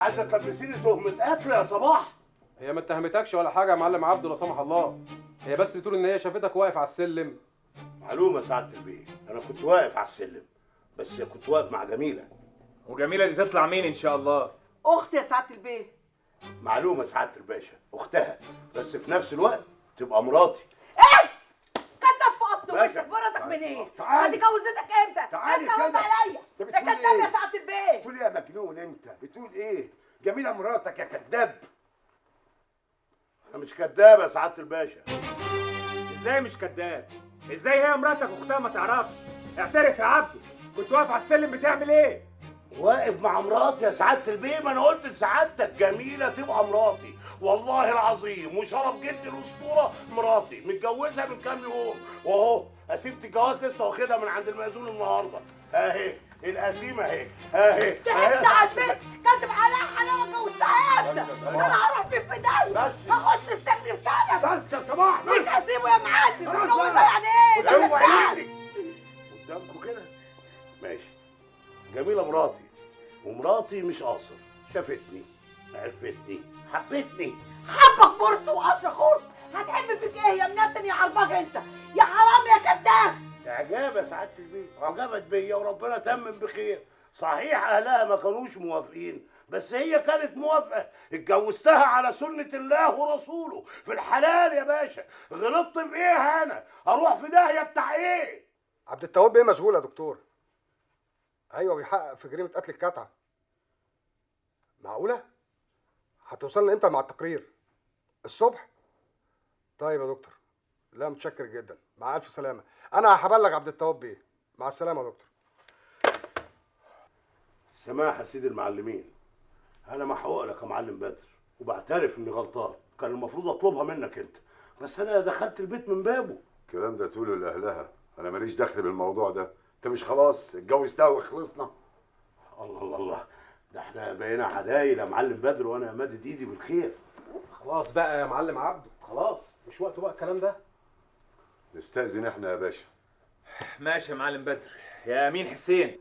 عايزه تلبسيني تهمه قتل يا صباح؟ هي ما اتهمتكش ولا حاجة يا معلم عبده لا سمح الله، هي بس بتقول ان هي شافتك واقف على السلم. معلومة سعادة البيه، انا كنت واقف على السلم، بس كنت واقف مع جميلة. وجميلة دي تطلع مين ان شاء الله؟ اختي يا سعادة البيه. معلومة سعادة الباشا، اختها، بس في نفس الوقت تبقى مراتي. ايه؟ كداب في اصل وشك، مراتك منين؟ هتجوزتك امتى؟ تعالي انت رد عليا، ده كداب يا سعادة البيه. بتقول ايه يا مجنون انت؟ بتقول ايه؟ جميلة مراتك يا كداب. انا مش كداب يا سعادة الباشا. ازاي مش كداب؟ ازاي هي مراتك واختها ما تعرفش؟ اعترف يا عبده، كنت واقف على السلم بتعمل ايه؟ واقف مع مراتي يا سعادة البيه، ما انا قلت لسعادتك جميلة تبقى مراتي، والله العظيم وشرف جدي الاسطورة مراتي، متجوزها من كام يوم، واهو قسيمه الجواز لسه واخدها من عند المأذون النهارده، اهي القسيمه اهي اهي. ضحكت على البنت، كاتب عليها حلاوة، اتجوزتها امتى؟ انا هروح فين في داهية؟ بس هخش السجن بسبب. بس يا صباح، مش هسيبه يا معلم، متجوزها يعني ايه؟ ده اوعي ايدك قدامكم كده. ماشي، جميلة مراتي، ومراتي مش قاصر، شافتني عرفتني حبتني. حبك برص وقشر خرص، هتحب فيك ايه يا منتن يا عرباج انت؟ يا حرام يا كداب. اعجاب يا سعادة البيه، اعجبت بيا وربنا تمم بخير. صحيح اهلها ما كانوش موافقين، بس هي كانت موافقة. اتجوزتها على سنة الله ورسوله في الحلال يا باشا. غلطت في ايه انا؟ اروح في داهية بتاع ايه؟ عبد التواب بيه مشغول يا دكتور. ايوه بيحقق في جريمة قتل الكتعه. معقولة؟ هتوصلنا امتى مع التقرير؟ الصبح؟ طيب يا دكتور، لا متشكر جدا، مع الف سلامه. انا هبلغ عبد التواب بيه. مع السلامة يا دكتور. السماحة يا سيدي المعلمين، انا محقوق لك يا معلم بدر، وبعترف اني غلطان، كان المفروض اطلبها منك انت، بس انا دخلت البيت من بابه. الكلام ده تقوله لاهلها، انا ماليش دخل بالموضوع ده. انت مش خلاص اتجوزتها وخلصنا؟ الله الله الله، ده احنا بقينا عدايل يا معلم بدر، وانا مادد ايدي بالخير. خلاص بقى يا معلم عبده، خلاص مش وقته بقى الكلام ده. نستأذن احنا يا باشا. ماشي يا معلم بدر. يا امين حسين.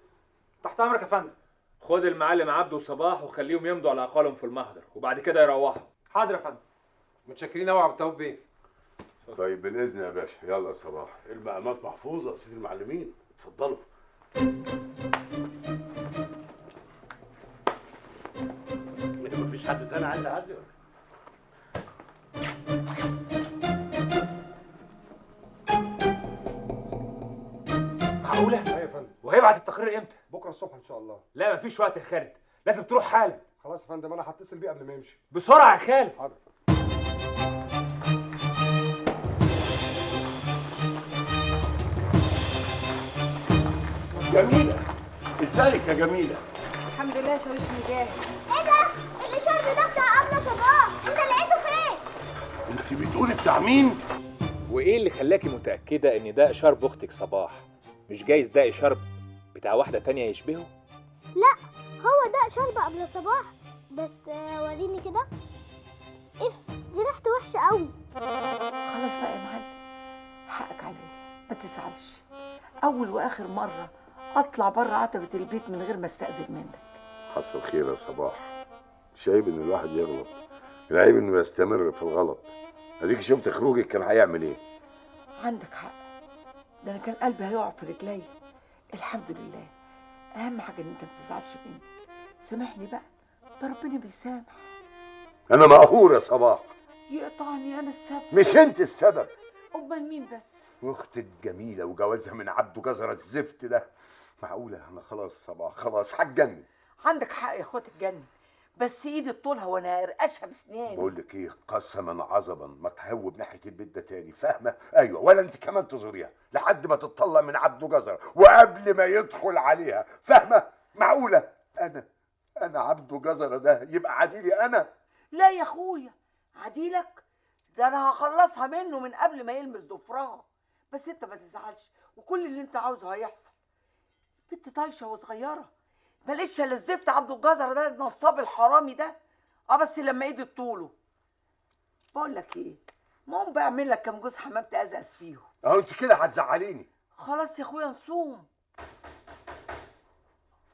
تحت امرك يا فندم. خد المعلم عبده وصباح وخليهم يمضوا على اقوالهم في المحضر، وبعد كده يروحوا. حاضر يا فندم. متشكرين قوي يا عبد التواب بيه. طيب بالاذن يا باشا. يلا يا صباح. المقامات محفوظة يا سيدي المعلمين، اتفضلوا. مفيش حد تاني عايز يعدي ولا؟ معقولة؟ ايوه يا فندم. وهيبعت التقرير امتى؟ بكره الصبح ان شاء الله. لا مفيش وقت يا خالد، لازم تروح حالا. خلاص يا فندم، انا هتصل بيه قبل ما يمشي. بسرعة يا خالد. حاضر. جميلة، ازيك يا جميلة؟ الحمد لله يا شاويش مجاهد. ايه ده؟ اللي شرب ده بتاع أبلة صباح، انت لقيته فين؟ انت بتقولي بتاع مين؟ وايه اللي خلاكي متأكدة ان ده شرب اختك صباح؟ مش جايز ده شرب بتاع واحدة تانية يشبهه؟ لا هو ده شرب أبلة صباح، بس وريني كده. اف دي ريحته وحشة قوي. خلاص بقى يا معلم، حقك عليا، ما تزعلش. أول وآخر مرة اطلع بره عتبة البيت من غير ما استأذن منك. حصل خير يا صباح. مش عيب ان الواحد يغلط، العيب انه يستمر في الغلط. اديك شفت خروجك كان هيعمل ايه. عندك حق، ده انا كان قلبي هيقع في رجلي. الحمد لله، اهم حاجة ان انت ما تزعلش مني. سامحني بقى، ده ربنا بيسامح. انا مقهور يا صباح. يقطعني انا السبب. مش انت السبب. امال مين بس؟ اختك جميلة وجوازها من عبده جزرة الزفت ده. معقولة؟ انا خلاص صباح، خلاص هتجنن. عندك حق يا اخوات الجنن، بس ايدي طولها وانا هرقشها بسناني. بقول لك ايه، قسما عظما ما تهوب ناحية البيت ده تاني، فاهمه؟ ايوه، ولا انت كمان تزوريها لحد ما تتطلق من عبده جزرة وقبل ما يدخل عليها، فاهمه؟ معقولة انا عبده جزرة ده يبقى عديلي انا؟ لا يا اخويا، عديلك ده انا هخلصها منه من قبل ما يلمس ضفرها. بس انت ما تزعلش، وكل اللي انت عاوزه هيحصل. بنت طايشه وصغيره، ما لقيتش الا الزفت عبد الجزر ده النصاب الحرامي ده. بس لما ايدي طوله. بقول لك ايه، ما اقوم بقى اعمل لك كام جوز حمام تقزقز فيهم. اهو انت كده هتزعليني. خلاص يا اخويا نصوم.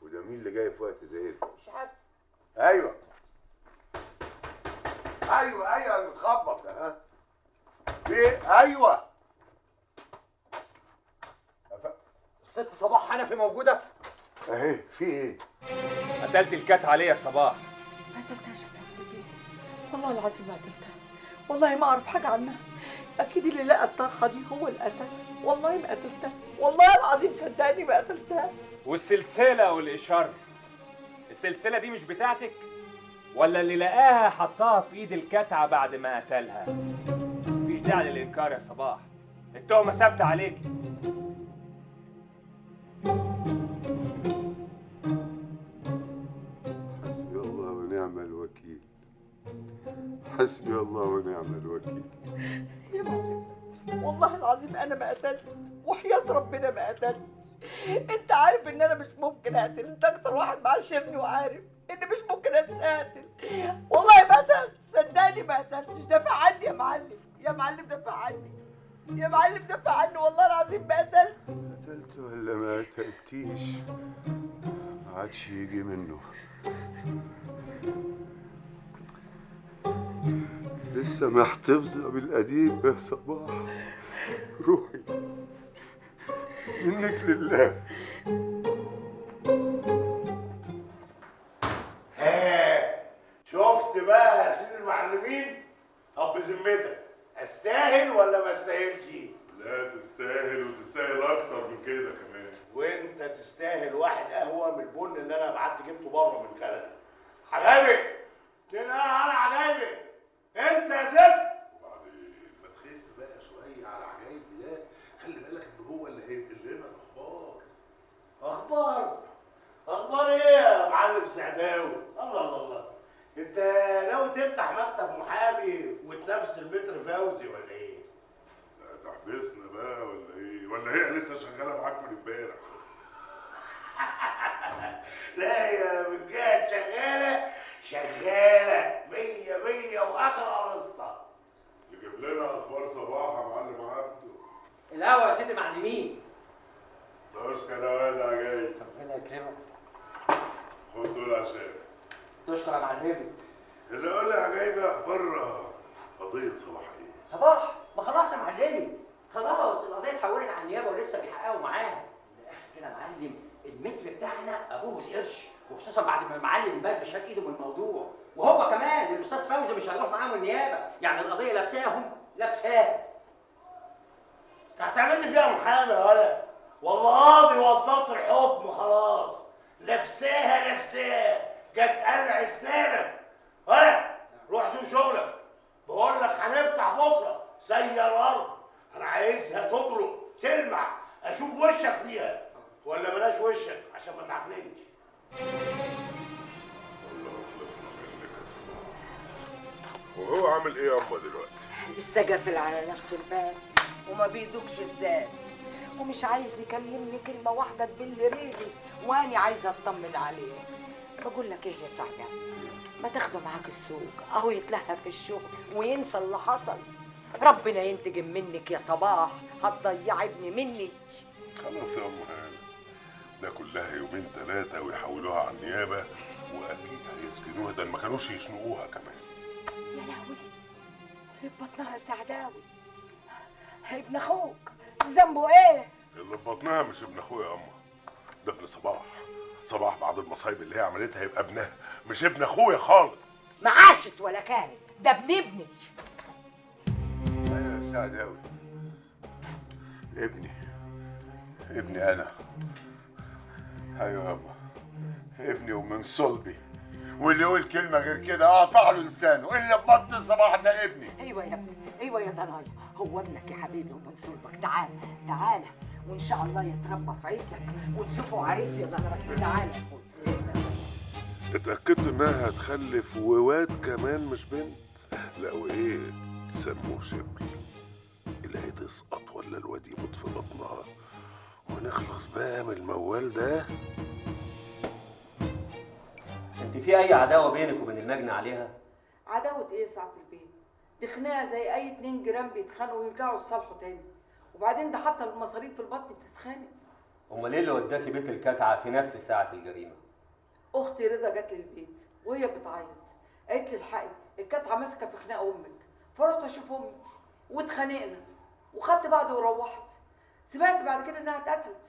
وده مين اللي جاي في وقت زي ده؟ مش عارفه. ايوه. في ايوه. الست صباح حنفي موجودة؟ اهي. في ايه؟ قتلت الكتعه ليه يا صباح؟ ما قتلتهاش يا سعادة البيه، والله العظيم ما قتلتها، والله ما اعرف حاجة عنها. اكيد اللي لقى الطرحة دي هو اللي قتلها، والله ما قتلتها، والله العظيم صدقني ما قتلتها. والسلسله والاشارة، السلسلة دي مش بتاعتك؟ ولا اللي لقاها حطها في ايد الكتعه بعد ما قتلها؟ مفيش داعي للانكار يا صباح، التهمة ثابتة عليك. حسبي الله ونعم الوكيل، حسبي الله ونعم الوكيل. يا معلم والله العظيم انا ما قتلت، وحياة ربنا ما قتلت. انت عارف ان انا مش ممكن اقتل، انت اكتر واحد معاشرني وعارف ان مش ممكن اتقتل. والله ما قتلت، صدقني ما قتلتش. دافع عني يا معلم، يا معلم دافع عني، يا معلم دافع عني، والله العظيم ما قتلت. قتلت ولا ما قتلتيش ما عادش يجي منه. لسه محتفظة بالقديم يا صباح، روحي منك لله. ها شفت بقى يا سيدي المعلمين؟ طب بذمتك استاهل ولا ما استاهلش؟ لا تستاهل، وتستاهل اكتر من كده كمان. وانت تستاهل واحد قهوة من البن اللي انا بعت جبته بره من كندا. حبايبي تنقع على عجايبي انت يا زفت. وبعدين ما تخف بقى شوية على عجايبي ده، خلي بالك ان هو اللي هينقل لنا الاخبار. اخبار؟ اخبار ايه يا معلم سعداوي؟ الله الله الله، انت ناوي تفتح مكتب محامي وتنافس المتر فوزي ولا ايه؟ لا تحبسنا بقى ولا ايه؟ ولا هي لسه شغالة معاك من امبارح؟ لا يا بجد شغالة شغالة مية مية واخر قرصتها. يجيب لنا اخبار صباح يا معلم عبده. القهوة يا سيدي معلمين. تشكر يا واد عجايب. ربنا يكرمك. خد دول عشانك. تشكر يا معلمي. اللي قول لي يا عجايب اخبار قضية صباح ايه؟ صباح؟ ما خلاص يا معلمي، خلاص القضية اتحولت على النيابة ولسه بيحققوا معاها. من الاخر كده يا معلم، المتر بتاعنا ابوه القرش، وخصوصا بعد ما المعلم بدر شال ايده من الموضوع، وهو كمان الاستاذ فوزي مش هيروح معاهم النيابة، يعني القضية لابساهم لابساهم. انت هتعمل لي فيها محامي يا ولا؟ والله قاضي واصدرت الحكم خلاص. لابساها لابساها، جت قلع اسنانك. ولا روح شوف شغلك، بقول لك هنفتح بكره زي الارض، انا عايزها تبرق تلمع، اشوف وشك فيها. ولا بلاش وشك عشان ما تعكننش. والله خلصنا منك يا صباح. وهو عامل ايه يابا دلوقتي؟ لسه قافل على نفسه الباب وما بيدوقش الزاد، ومش عايز يكلمني كلمة واحدة تبل ريقي، واني عايزه اطمن عليه. بقول لك ايه يا سعدة، ما تاخده معاك السوق، اهو يتلهى في الشغل وينسى اللي حصل. ربنا ينتقم منك يا صباح، هتضيعي ابني مني. خلاص يا ام هاني، ده كلها يومين ثلاثة ويحولوها على النيابة، وأكيد هيسجنوها، ده ما كانوش يشنقوها كمان. يا لهوي، اللي في بطنها يا سعداوي ابن أخوك، ذنبه إيه؟ اللي في بطنها مش ابن أخويا يا أما، ده ابن صباح. صباح بعد المصايب اللي هي عملتها يبقى ابنها، مش ابن أخويا خالص. ما عاشت ولا كانت، ده ابن ابني. أيوة يا سعداوي، ابني ابني أنا. ايوه يابا ابني ومن صلبي، واللي يقول كلمة غير كده اقطع له لسانه. اللي في بطن الصباح ده ابني. ايوه يا ابني، ايوه يا ضنايا، هو ابنك يا حبيبي ومن صلبك. تعال تعال، وان شاء الله يتربى في عزك ونشوفه عريس يا ضنايا. تعال. اتاكدت انها هتخلف وواد كمان مش بنت؟ لا وايه، سموه شبل. اللي هتسقط ولا الواد يموت في بطنها ونخلص بقى من الموال ده. انت في اي عداوة بينك وبين المجني عليها؟ عداوة ايه يا سعادة البيه؟ دي خناقه زي اي اتنين جيران بيتخانقوا ويرجعوا يتصالحوا تاني، وبعدين ده حتى المصاريف في البطن بتتخانق. امال ايه اللي وداكي بيت الكتعه في نفس ساعة الجريمة؟ اختي رضا جت لي البيت وهي بتعيط، قالت لي الحقي الكتعه ماسكه في خناق امك، فرحت اشوف امي، واتخانقنا وخدت بعضي وروحت. سمعت بعد كده انها اتقتلت.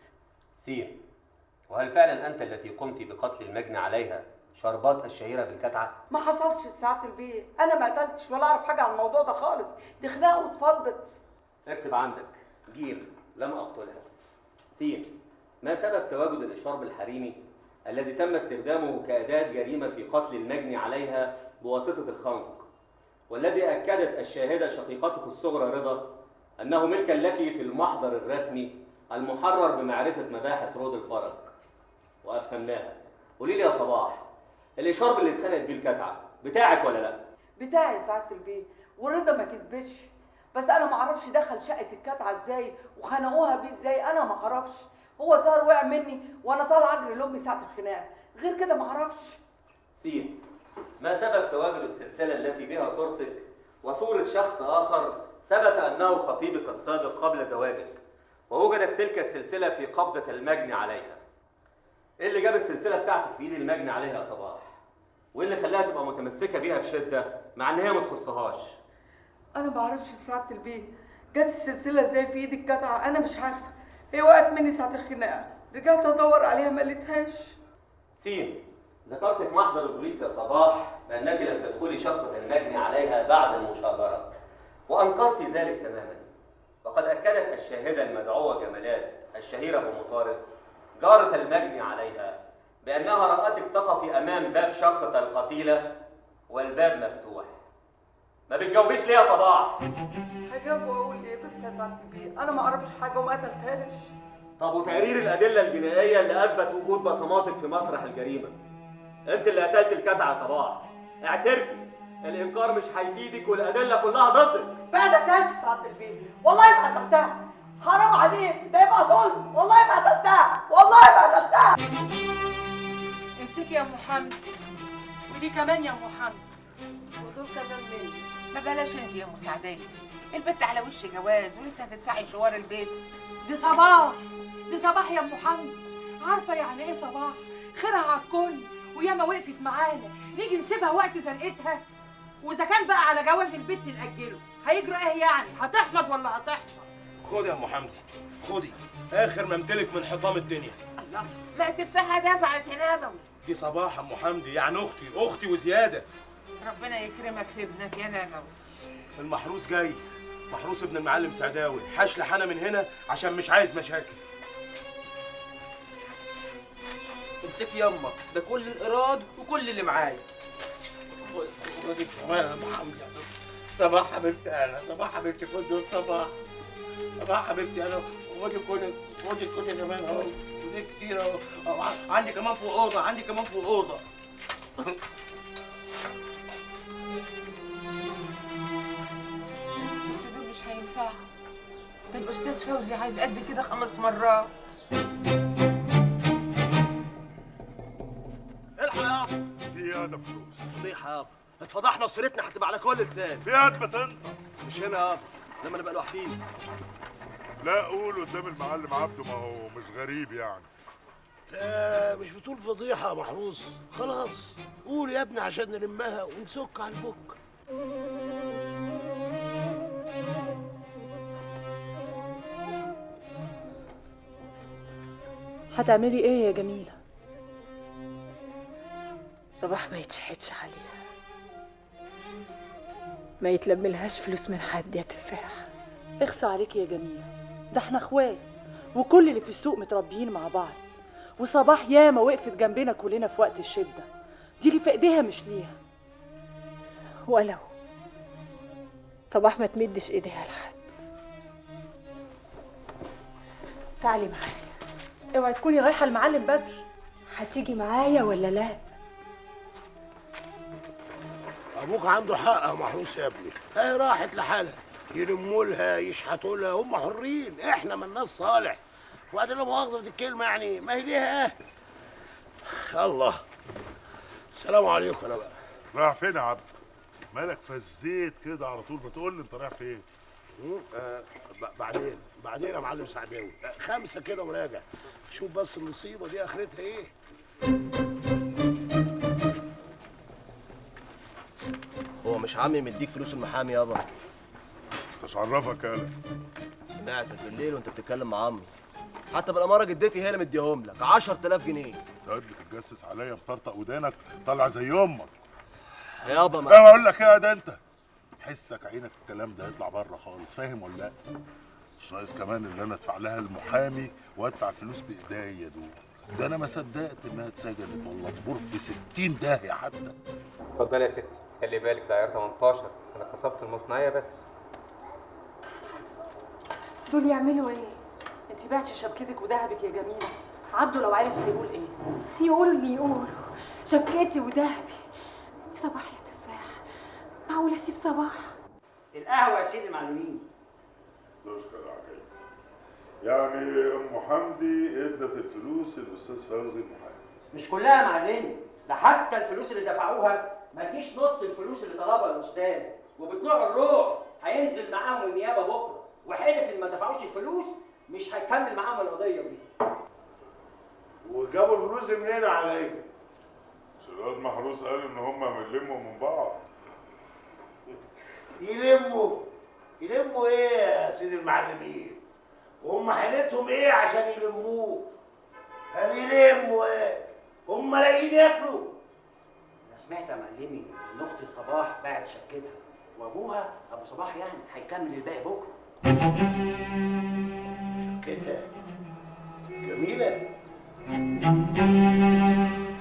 سين، وهل فعلا انت التي قمت بقتل المجني عليها شربات الشهيرة بالكتعه؟ ما حصلش سعادة البيه، انا ما قتلتش ولا اعرف حاجة عن الموضوع ده خالص، دي خناقه واتفضت. اكتب عندك: جيم، لم اقتلها. سين، ما سبب تواجد الاشارب الحريمي الذي تم استخدامه كأداة جريمة في قتل المجني عليها بواسطة الخنق، والذي أكدت الشاهدة شقيقتك الصغرى رضا أنه ملكا لك في المحضر الرسمي المحرر بمعرفة مباحث رود الفرج؟ وأفهمناها. قولي لي يا صباح، الإشارب اللي اتخنقت بيه الكتعة بتاعك ولا لا؟ بتاعي يا سعادة البيه، ورضا ما كدبش، بس أنا معرفش دخل شقة الكتعة إزاي وخنقوها بيه إزاي، أنا معرفش. هو ظهر وقع مني وانا طالعه اجري لامي ساعة الخناقة، غير كده معرفش. سين، ما سبب تواجد السلسلة التي بها صورتك وصوره شخص اخر ثبت انه خطيبك السابق قبل زواجك، ووجدت تلك السلسلة في قبضه المجني عليها؟ ايه اللي جاب السلسلة بتاعتك في ايد المجني عليها يا صباح؟ وايه اللي خلاها تبقى متمسكة بيها بشده مع ان هي ما تخصهاش؟ انا معرفش سعادة البيه جت السلسلة ازاي في ايد الكتعه، انا مش عارفه. هي وقعت مني ساعة الخناقة، رجعت أدور عليها ما لقيتهاش. سين، ذكرت في محضر البوليس يا صباح بأنك لم تدخلي شقة المجني عليها بعد المشاجرة، وأنكرت ذلك تماما. وقد أكدت الشاهدة المدعوة جمالات الشهيرة بمطارد جارة المجني عليها بأنها رأتك تقفي أمام باب شقة القتيلة والباب مفتوح. ما بتجاوبيش ليه يا صباح؟ هجاوب واقول ايه بس يا سعادة البيه، انا ما اعرفش حاجة وما قتلتهاش. طب وتقرير الادلة الجنائية اللي اثبت وجود بصماتك في مسرح الجريمة؟ انت اللي قتلت الكتعه يا صباح، اعترفي، الانكار مش هيفيدك والادلة كلها ضدك. ما قتلتهاش يا سعادة البيه، والله ما قتلتها، حرام عليك، ده يبقى ظلم، والله ما قتلتها، والله ما قتلتها. امسكي يا ام حمدي، ودي كمان يا ام حمدي، ودول كمان مني. ما بلاش انت يا ام سعديه، البت على وش جواز ولسه هتدفعي شوار البيت. دي صباح، دي صباح يا ام حمدي، عارفه يعني ايه صباح؟ خيرها على الكل، وياما وقفت معانا، نيجي نسيبها وقت زنقتها؟ واذا كان بقى على جواز البت نأجله، هيجرى ايه يعني؟ هتحمض ولا هتحمض؟ خدي يا ام حمدي، خدي اخر ما امتلك من حطام الدنيا. الله، ما تفها دفعت يا نبوي. دي صباح يا ام حمدي، يعني اختي، اختي وزيادة. ربنا يكرمك في ابنك يا نبوي. المحروس جاي، محروس ابن المعلم سعداوي، حشل حنا من هنا عشان مش عايز مشاكل. امسكي يمك، ده كل الايراد وكل اللي معايا. خدي كمان يا ام حمدي. صباح حبيبتي انا، صباح حبيبتي، خدي دول صباح. صباح حبيبتي انا، خدي كل، خدي كل كمان اهو، خدي كتير اهو، عندي كمان فوق اوضة، عندي كمان فوق اوضة. بس دول مش هينفعوا، ده الاستاذ فوزي عايز قد كده 5 مرات. الحق يابا. في ايه يا محروس؟ فضيحة يابا، اتفضحنا وسيرتنا هتبقى على كل لسان. في ايه ما تنطق؟ مش هنا يابا، لما نبقى لوحدينا. لا قول قدام المعلم عبده، ما هو مش غريب يعني. مش بتقول فضيحة يا محروس؟ خلاص قول يا ابني عشان نلمها ونسك على البك. هتعملي ايه يا جميلة؟ صباح ما يتشحتش عليها، ما يتلملهاش فلوس من حد يا تفاح. اخصى عليكي يا جميلة، ده احنا اخوات وكل اللي في السوق متربيين مع بعض، وصباح ياما وقفت جنبنا كلنا في وقت الشدة، دي اللي في ايديها مش ليها. ولو صباح ما تمدش ايديها لحد. تعالي معايا. اوعي تكوني رايحة المعلم بدر. هتيجي معايا ولا لا؟ ابوك عنده حق يا محروس يا ابني، هي راحت لحالها، يلموا لها يشحتوا لها، هم حرين، احنا مالناش صالح. وبعدين لا مؤاخذة في الكلمة يعني ما هي ليها اهل. الله، السلام عليكم. انا بقى رايح فين يا عبد؟ مالك فزيت كده على طول؟ ما تقول لي انت رايح فين؟ بعدين بعدين يا معلم سعداوي، 5 كده وراجع، شوف بس المصيبة دي اخرتها ايه. هو مش عمي مديك فلوس المحامي يابا؟ مش عرفك يالا. سمعتك بالليل وانت بتتكلم مع عمي، حتى بالاماره جدتي هي اللي مديهم لك 10000 جنيه. انت بتتجسس عليا مطرطق ودانك، طالع زي امك يابا. ما انا اقول لك ايه ده، انت حسك عينك الكلام ده هيطلع بره خالص، فاهم ولا لا؟ مش ناقص كمان اللي انا ادفع لها المحامي وادفع الفلوس بايديا دول. ده انا ما صدقت انها اتسجنت والله، تبور في 60 داهية حتى. اتفضلي يا ستي، خلي بالك ده عيار 18، انا كسبت المصنعيه بس. دول يعملوا ايه؟ انت بعتي شبكتك وذهبك يا جميلة، عبده لو عرف هيقول ايه؟ يقولوا اللي يقولوا، شبكتي وذهبي. انت صباح يا تفاح، معقول اسيب صباح؟ القهوة يا سيدي المعلمين. تشكر عجيب. يعني ام حمدي ادت الفلوس للاستاذ فوزي المحامي؟ مش كلها يا معلمي، ده حتى الفلوس اللي دفعوها ما تجيش نص الفلوس اللي طلبها الاستاذ، وبطلوع الروح هينزل معاهم النيابة بكره، وحلف ان ما دفعوش الفلوس مش هيكمل معاهم القضية دي. وجابوا الفلوس منين يا حبايبي؟ مش الواد محروس قال ان هم بيلموا من بعض؟ يلموا ايه يا سيدي المعلمين؟ وهم حالتهم ايه عشان يلموه؟ هل يلموا ايه؟ هم لاقيين ياكلوا؟ انا سمعت يا معلمي ان اختي صباح باعت شبكتها، وابوها ابو صباح يعني هيكمل الباقي بكره. شبكتها جميلة.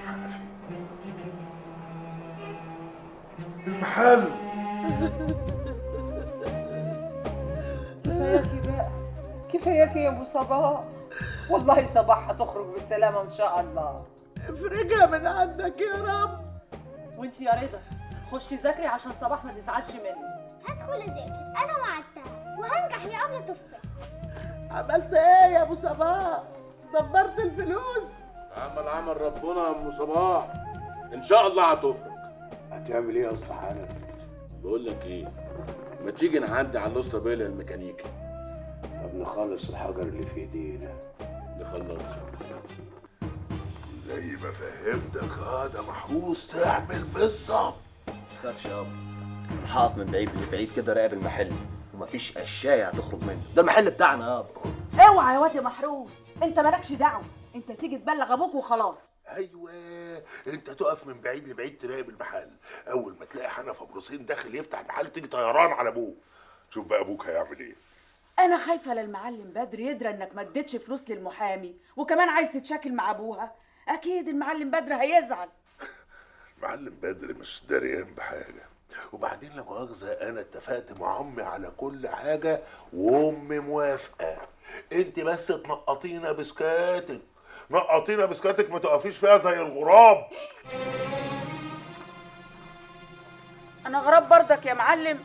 حنفي المحل. كفاياكي بقى، كفاياكي يا ابو صباح، والله صباح هتخرج بالسلامة ان شاء الله. افرجها من عندك يا رب. وانت يا رضا خشي ذاكري عشان صباح ما تزعلش مني. هدخل اذاكر، انا وعدتها وهنجح يا ابله تفاح. عملت ايه يا ابو صباح؟ دبرت الفلوس؟ عمل ربنا يا ام صباح، ان شاء الله هتفرج. هتعمل ايه يا اسطى حنفي؟ بقول لك ايه، ما تيجي نعدي على الاسطى بيلا الميكانيكي. طب نخلص الحجر اللي في ايدينا. نخلصه زي ما فهمتك. هذا محروس تعمل بالظبط. ما تخافش يابا، انا هقف من بعيد لبعيد كده راقب المحل، ومفيش قشايه هتخرج منه، ده المحل بتاعنا يابا. اوعى يا واد يا محروس، انت مالكش دعوه، انت تيجي تبلغ ابوك وخلاص. ايوه، انت تقف من بعيد لبعيد تراقب المحل، اول ما تلاقي حنفي ابو روسين داخل يفتح المحل تيجي طيران على ابوه. شوف بقى ابوك هيعمل ايه. انا خايفة للمعلم بدر يدرى انك ما اديتش فلوس للمحامي، وكمان عايز تتشاكل مع ابوها، اكيد المعلم بدر هيزعل. المعلم بدر مش دريان بحاجة، وبعدين لا مؤاخذة انا اتفقت مع امي على كل حاجة وامي موافقة. انت بس تنقطينا بسكاتك، نقطينا بسكاتك، ما تقفيش فيها زي الغراب. انا غراب برضك يا معلم؟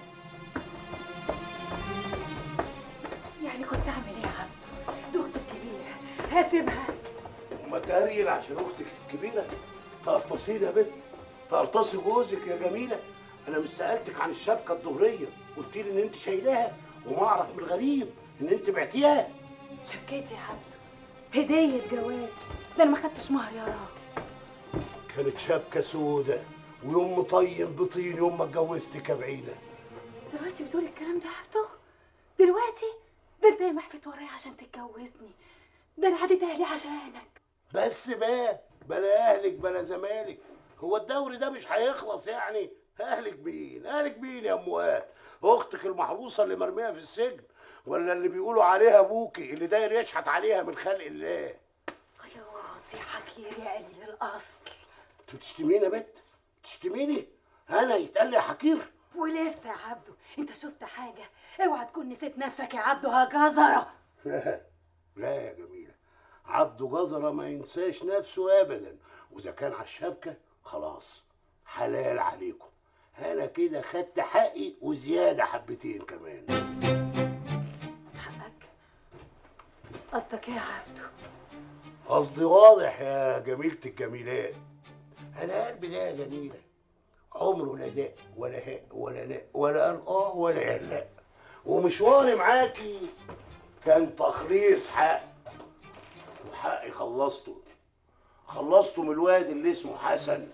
يعني كنت اعمل ايه يا عبده؟ دي اختي الكبيرة هسيبها؟ وما تقريل عشان اختك الكبيرة تقرطصيني يا بنت، تقرطصي جوزك يا جميلة. انا مش سالتك عن الشبكة الظهريه، قلت لي ان انت شايلاها، وما اعرف من الغريب ان انت بعتيها. شبكتي يا عبده هديه جوازي، ده انا ما خدتش مهر يا راجل. كانت شبكة سودة ويوم مطين بطين يوم ما اتجوزتك يا بعيدة. دلوقتي بتقول الكلام ده يا عبده؟ دلوقتي؟ ده انت يا محفت ورايا عشان تتجوزني، ده انا عديت اهلي عشانك. بس بقى بلا اهلك بلا زمالك، هو الدوري ده مش هيخلص يعني؟ اهلك مين؟ اهلك مين يا ام وائل؟ اختك المحروسة اللي مرمية في السجن، ولا اللي بيقولوا عليها ابوكي اللي داير يشحت عليها من خلق الله؟ يا واطي حكير يا قليل الاصل. انت بتشتميني يا بت؟ بتشتميني؟ انا يتقال لي يا حكير؟ ولسه يا عبده انت شفت حاجة؟ اوعى تكون نسيت نفسك يا عبده يا جزرة. لا لا يا جميلة، عبده جزرة ما ينساش نفسه ابدا، واذا كان على الشبكة خلاص حلال عليكم، انا كده خدت حقي وزيادة حبتين كمان. حقك؟ قصدك ايه يا عبده؟ قصدي واضح يا جميلة الجميلات، انا قلبي ده يا جميلة عمره لا داء ولا هاء ولا ناء ولا قال اه ولا قال لا، ومشواري معاكي كان تخليص حق، وحقي خلصته من الواد اللي اسمه حسن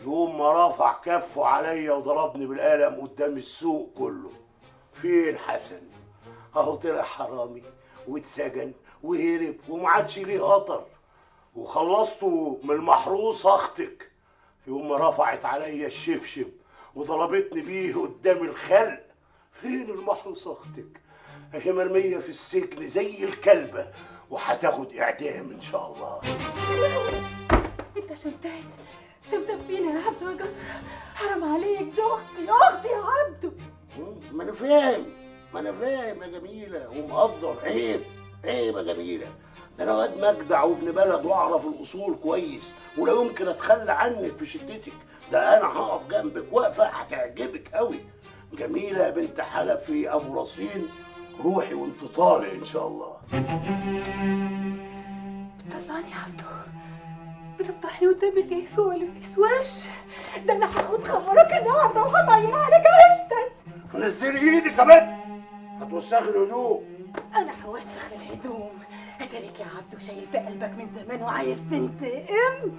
يوم ما رفع كفه عليا وضربني بالقلم قدام السوق كله. فين حسن؟ اهو طلع حرامي واتسجن وهرب وما عادش ليه قطر. وخلصته من المحروسة اختك يوم ما رفعت عليا الشبشب وضربتني بيه قدام الخلق. فين المحروسة اختك؟ هي مرمية في السجن زي الكلبة وهتاخد اعدام ان شاء الله. انت شمتان، شمتان فينا يا عبدو يا جزرة، حرام عليك، دي اختي، اختي يا عبدو. ما انا فاهم، ما انا فاهم يا جميلة ومقدر. عيب عيب يا جميلة، ده انا واد مجدع وابن بلد واعرف الاصول كويس، ولا يمكن اتخلى عنك في شدتك. ده انا هقف جنبك وقفه هتعجبك قوي. جميلة يا بنت حلفي ابو رصين، روحي وانت طالع ان شاء الله. بتطلعني يا عبدو، بتفضحني قدام اللي يسوى واللي ما يسواش. ده انا هاخد خبرك النهارده وهطير عليك عيشتك. نزلي ايدك يا بنت، هتوسخي الهدوم. انا هوسخ الهدوم؟ اتاريك يا عبدو شايل في قلبك من زمان وعايز تنتقم.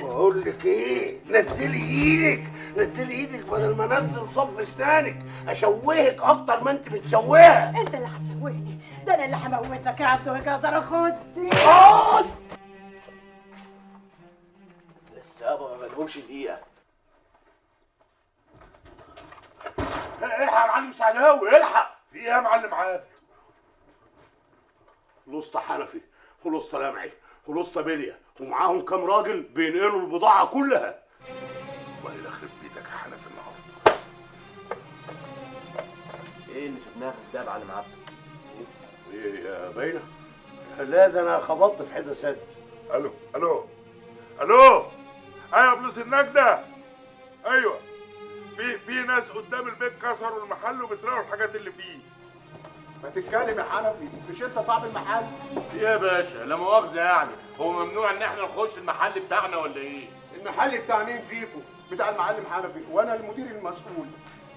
بقول لك ايه، نزلي ايدك، نزلي ايدك بدل ما انزل صف اسنانك، اشوهك اكتر ما انت متشوهه. انت اللي هتشوهني، ده انا اللي هموتك يا عبدو يا جزرة. خد لسه يابا ما بلهمش دقيقة. الحق يا معلم سعداوي، الحق. في ايه يا معلم عادل؟ الاسطى حنفي والاسطى لمعي والاسطى بليه ومعاهم كام راجل بينقلوا البضاعة كلها. والله يخرب بيتك يا حنفي النهارده. ايه اللي في دماغك ده يا معلم عبده؟ ايه يا باينة؟ لا ده انا خبطت في حتة سد. الو الو الو، ايوه يا بلوس النجده. ايوه في ناس قدام البيت كسروا المحل وبيسرقوا الحاجات اللي فيه. ما تتكلم يا حنفي، مش انت صاحب المحل؟ يا باشا لا مؤاخذة، يعني هو ممنوع ان احنا نخش المحل بتاعنا ولا ايه؟ المحل بتاع مين فيكم؟ بتاع المعلم حنفي، وانا المدير المسؤول.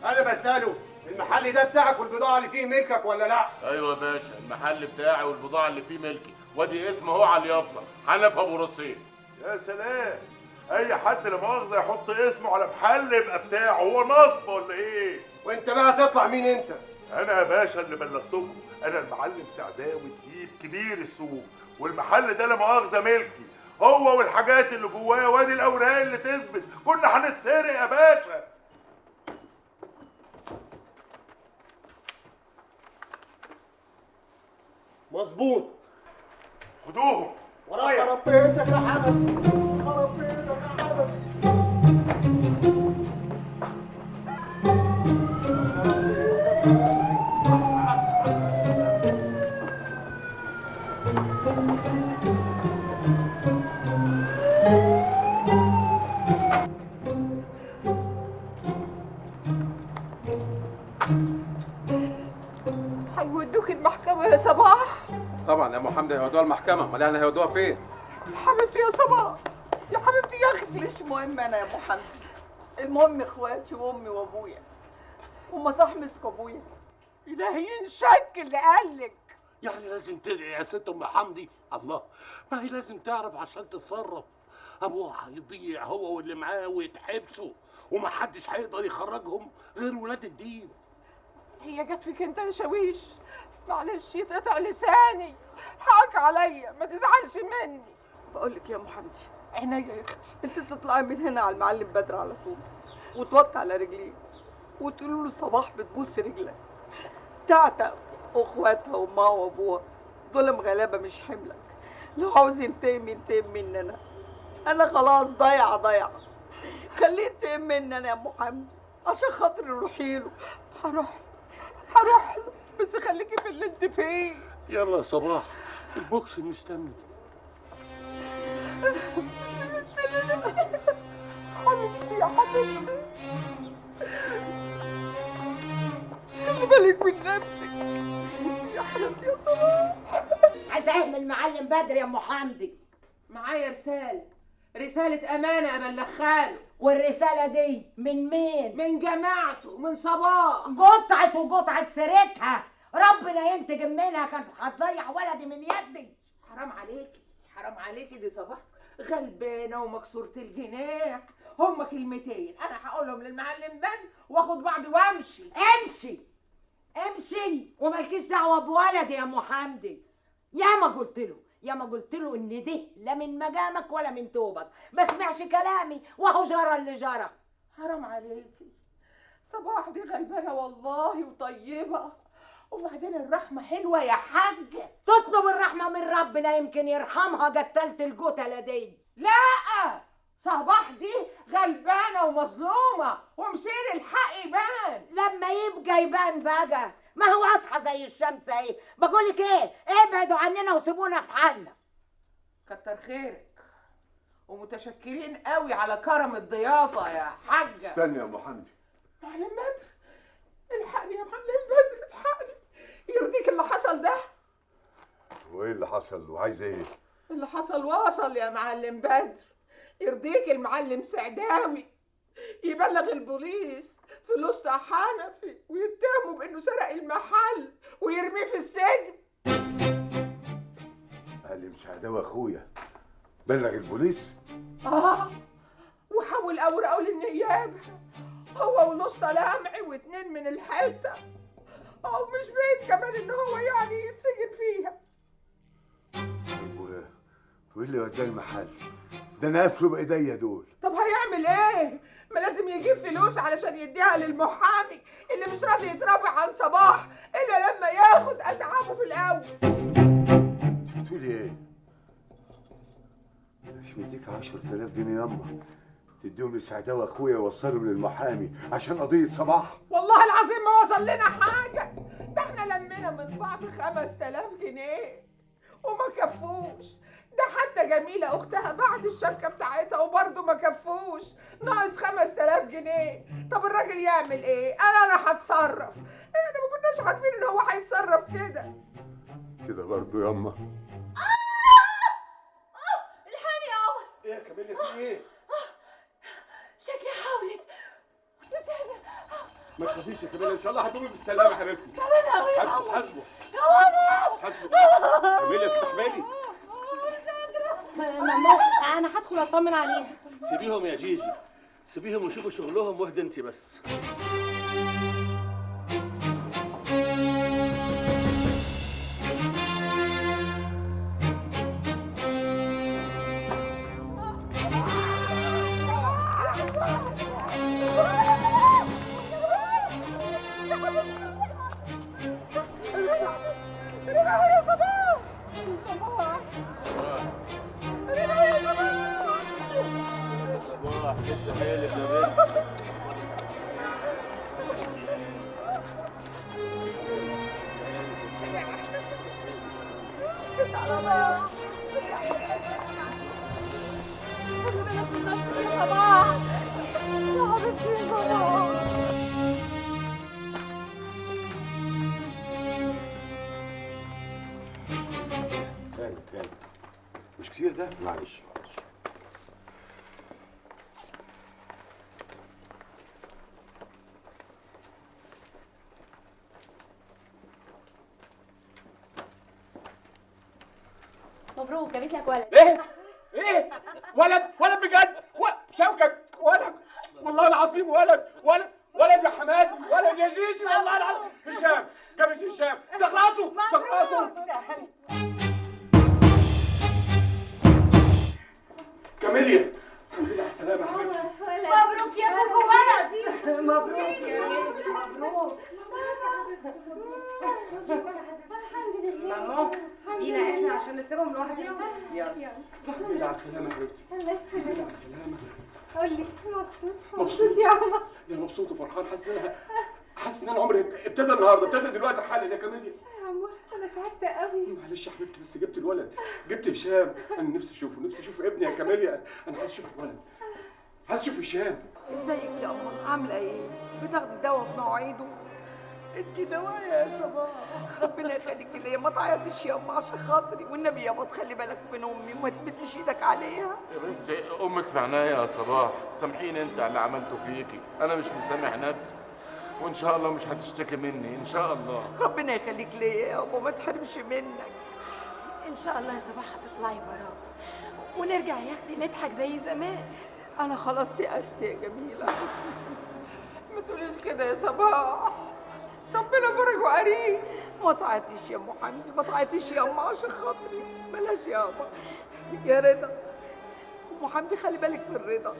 انا بساله المحل ده بتاعك والبضاعه اللي فيه ملكك ولا لا؟ ايوه يا باشا، المحل بتاعي والبضاعه اللي فيه ملكي، وادي اسمه اهو على اليافطه، حنفي ابو رصين. يا سلام، اي حد لا مؤاخذة يحط اسمه على محل يبقى بتاعه، هو نصب ولا ايه؟ وانت بقى تطلع مين انت؟ انا يا باشا اللي بلغتكم، انا المعلم سعداوي الديب كبير السوق، والمحل ده لا مؤاخذة ملكي، هو والحاجات اللي جواه، وادي الاوراق اللي تثبت، كنا هنتسرق يا باشا. مظبوط، خدوهم ورايا. خرب بيتك يا حنفي، خرب بيتك يا حنفي. هيودوك المحكمة يا صباح؟ طبعا يا ام حمدي هيودوها المحكمة، امال يعني هيودوها فين؟ حبيبتي يا صباح، يا حبيبتي يا اختي. مش مهم انا يا ام حمدي، المهم اخواتي وامي وابويا. هما صح مسكوا ابويا. الهي ينشك اللي قالك. يعني لازم تدعي يا ست ام حمدي؟ الله، ما هي لازم تعرف عشان تتصرف. ابوها هيضيع هو واللي معاه ويتحبسوا، ومحدش هيقدر يخرجهم غير ولاد الدين. هي جت فيك انت يا شاويش، معلش يتقطع لساني، حقك عليا، ما تزعلش مني. بقول لك يا ام حمدي، عينيا يا اختي، انت تطلعي من هنا على المعلم بدر على طول، وتوطي على رجليه وتقولوا له صباح بتبوس رجلك. تعتق اخواتها وامها وابوها، دول غلابة مش حملك. لو عاوز ينتقم ينتقم مننا، انا خلاص ضايعة ضايعة. خليه ينتقم مني انا يا ام حمدي عشان خاطري. روحي له، هروح له هروح له، بس خليكي في اللي انت فيه. يلا يا صباح، البوكس مستني. مستني حبيبتي يا حبيبتي، خلي بالك من نفسك يا حبيبتي يا صباح. عايزه ايه من المعلم بدر يا ام حمدي؟ معايا رسالة، رسالة أمانة أبلغها له. والرسالة دي من مين؟ من جماعته، من صباح. قطعت وقطعت سيرتها، ربنا ينتقم منها، كانت هتضيع ولدي من يدي. حرام عليكي، حرام عليكي، دي صباح غلبانة ومكسورة الجناح. هما كلمتين أنا هقولهم للمعلم بدر وآخد بعضي وأمشي. امشي امشي ومالكيش دعوه بولدي يا ام حمدي. ياما قلت له، ياما قلت له ان ده لا من مقامك ولا من توبك، ما سمعش كلامي وهو جرى اللي جرى. حرام عليكي، صباح دي غلبانه والله وطيبة، وبعدين الرحمة حلوة يا حاجة. تطلب الرحمة من ربنا يمكن يرحمها قتلت القتلة دي. لا صباح دي غلبانه ومظلومه ومصير الحق يبان. لما يبقى يبان بقى، ما هو اصحى زي الشمس اهي. بقولك ايه، ابعدوا عننا وسيبونا في حالنا. كتر خيرك ومتشكرين قوي على كرم الضيافة يا حاجة. استني يا ام حمدي. معلم بدر الحقني يا معلم بدر، الحقني. يرضيك اللي حصل ده؟ وايه اللي حصل وعايزه ايه؟ اللي حصل وصل يا معلم بدر. يرضيك المعلم سعداوي يبلغ البوليس فلوس حنفي ويتهمه بانه سرق المحل ويرميه في السجن؟ معلم سعداوي اخويا بلغ البوليس؟ وحول اوراقه للنيابه هو والاسطى لمعي واتنين من الحتة، او مش بعيد كمان ان هو يعني يتسجن فيها. وايه اللي وداه المحل ده؟ انا قافله بايديا دول. طب هيعمل ايه؟ ما لازم يجيب فلوس علشان يديها للمحامي اللي مش راضي يترافع عن صباح الا لما ياخد اتعابه في الاول. انت بتقولي ايه؟ مش مديك 10,000 جنيه ياما تديهم لسعداوي اخويا يوصلهم للمحامي عشان قضية صباح؟ والله العظيم ما وصل لنا حاجة، ده احنا لمينا من بعض 5000 جنيه وما كفوش. ده حتى جميلة أختها بعت الشبكة بتاعتها وبرضه ما كفوش، ناقص 5000 جنيه. طب الراجل يعمل إيه؟ أنا هتصرف. إحنا ما كناش عارفين إن هو هيتصرف كده. كده برضه ياما. الحقني يا عمر. إيه يا كاميليا في إيه؟ شكلي حاولت. مش قادرة. ما تخافيش يا كاميليا، إن شاء الله هتقومي بالسلامة يا حبيبتي. تعبانة أوي يا عمر. حاسبه يا عمر. حاسبه. كاميليا استحملي. ماما انا هدخل اطمن عليها. سيبيهم يا جيجي، سيبيهم وشوفوا شغلهم واهدي انت بس. يا صباح، صباح صباح، شد حيلك يا بنت. شد على صباح، خلي بالك من نفسك يا صباح، يا حبيبتي يا صباح. تاني مش كتير ده؟ معلش معلش. مبروك، جابت لك ولد. ايه؟ ايه؟ ولد؟ ولد بجد؟ شوكك ولد، والله العظيم ولد، ولد، ولد يا حماتي، ولد يا جيجي، والله العظيم. هشام، جابت هشام، زغرته زغرته. كاميليا الحمد لله على السلامة يا حبيبتي. مبروك يا كوكو، ولد. مبروك يا بنتي، مبروك. الحمد لله. ماما بينا احنا عشان نسيبهم لوحديهم. يلا الحمد لله على السلامة يا حبيبتي. الله يسلمك. الحمد لله على السلامة. قول لي مبسوط؟ مبسوط يا عمر؟ ده انا مبسوط وفرحان، حاسس ان انا عمري ابتدى النهارده، ابتدى دلوقتي حالا يا كاميليا. يا عمر انا تعبت قوي. معلش يا حبيبتي بس جبت الولد، جبت هشام، انا نفسي اشوفه، نفسي اشوف ابني يا كاميليا، انا عايز اشوف الولد، عايز اشوف هشام. ازيك يا امه، عامله ايه؟ بتاخدي دواء في مواعيده؟ انت دوايا يا صباح، ربنا يخليك ليا. ما تعيطيش يا امه عشان خاطري، والنبي يا تخلي بالك من امي وما تمديش ايدك عليها. يا بنتي امك في عينيا يا صباح، سامحيني انت على اللي عملته فيكي، انا مش مسامح نفسي، وان شاء الله مش هتشتكي مني ان شاء الله. ربنا يخليك ليا يا امه، ما تحرمش منك. ان شاء الله يا صباح هتطلعي براءة ونرجع يا اختي نضحك زي زمان. انا خلاص يأست يا جميلة. ما تقوليش كده يا صباح، ربنا فرجه قريب. ما تعيطيش يا ام حمدي، ما تعيطيش يا ام عشان خاطري، بلاش يابا. يا رضا، ام حمدي خلي بالك من رضا.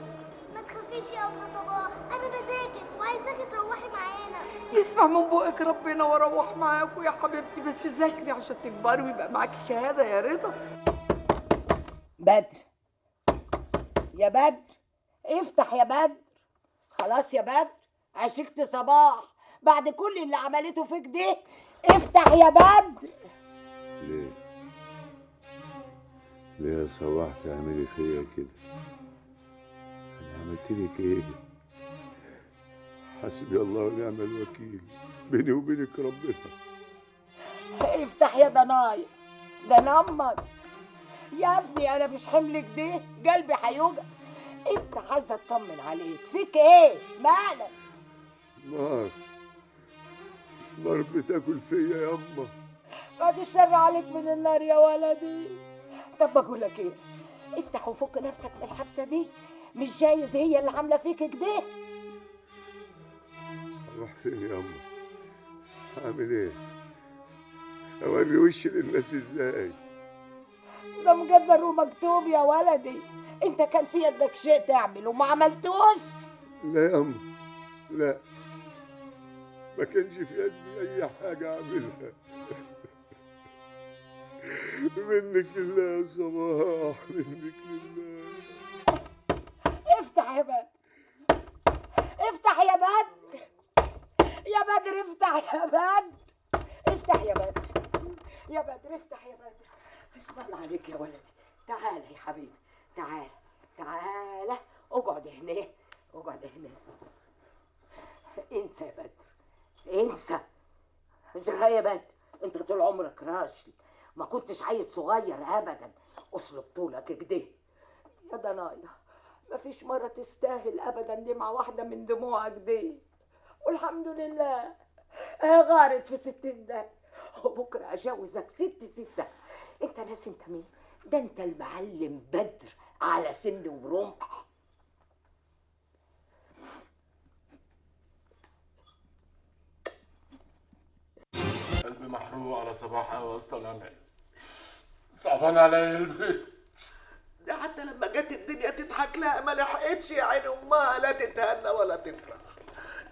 ما تخافيش يا ابله صباح، انا بذاكر وعايزاكي تروحي معانا. يسمع من بقك ربنا واروح معاكوا يا حبيبتي، بس ذاكري عشان تكبري ويبقى معاكي شهادة يا رضا. بدر، يا بدر افتح يا بدر. خلاص يا بدر، عشقت صباح بعد كل اللي عملته فيك ده. افتح يا بدر. ليه؟ ليه يا صباح تعملي فيا كده؟ انا عملت لك ايه؟ حسبي الله ونعم الوكيل، بيني وبينك ربنا. افتح يا ضنايا، ده نمك يا ابني، انا مش حملك ده، قلبي هيوجع. افتح، عايزه اطمن عليك. فيك ايه؟ مالك؟ نار، نار بتاكل فيا يا اما. بعد الشر عليك من النار يا ولدي. طب بقول لك ايه، افتح وفك نفسك من الحبسة دي، مش جايز هي اللي عامله فيك كده. اروح فين يا اما؟ هعمل ايه؟ اوري وشي للناس ازاي؟ ده مقدر ومكتوب يا ولدي، انت كان في يدك شيء تعمل وما عملتوش. لا يا اما، لا، ما كانش في يدي اي حاجة اعملها. منك لله يا صباح، منك لله. افتح يا بدر، افتح يا بدر، يا بدر افتح يا بدر، افتح يا بدر، يا بدر افتح يا بدر. اسم الله عليك يا ولدي، تعال يا حبيبي، تعال تعال، اقعد هنا، اقعد هنا. انسى يا بدر، انسى. جرى يا بدر، انت طول عمرك راجل، ما كنتش عيل صغير ابدا، اصلب طولك كده يا ضنايا. مفيش مرة تستاهل ابدا دمعة واحدة من دموعك دي، والحمد لله غارت في 60 ده، وبكرة اجوزك 6 6. انت ناس، انت مين؟ ده انت المعلم بدر على سن ورمح. قلبي محروق على صباح قوي يا اسطى لمعي، صعبان عليا البيت ده. حتى لما جت الدنيا تضحك لها ما لحقتش يا عين امها، لا تتهنى ولا تفرح،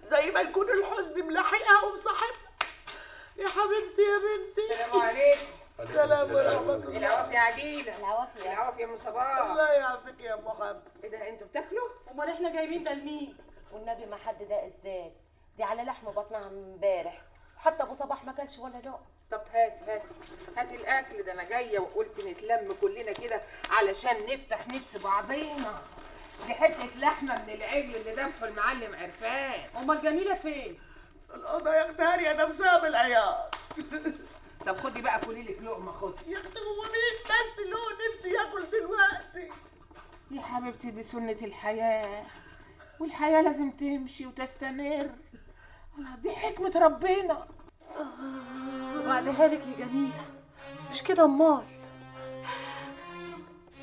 زي ما يكون الحزن ملاحقها ومصاحبها. يا حبيبتي يا بنتي. السلام عليكم. السلام ورحمة الله. العوافية يا عديلة. العوافية. العوافية يا ام صباح. الله يعافيك يا ام محمد. ايه ده، انتوا بتاكلوا؟ امال احنا جايبين ده لمين؟ والنبي ما حد ده ازاي، دي على لحم بطنها من امبارح، حتى ابو صباح ما كلش ولا لقمة. طب هاتي هاتي هاتي الاكل ده، انا جاية وقلت نتلم كلنا كده علشان نفتح نفس بعضينا. دي حتة لحمه من العجل اللي ذبحه المعلم عرفان. امال جميلة فين؟ الاوضة يا اختي هاريه نفسها بالعياط. طب خدي بقى كلي لك لقمة، خدي يا اختي. هو مين بس اللي هو نفسي ياكل دلوقتي؟ يا حبيبتي دي سنة الحياة، والحياة لازم تمشي وتستمر. الله، دي حكمه ربنا. وبعدها لك يا جميلة، مش كده امال؟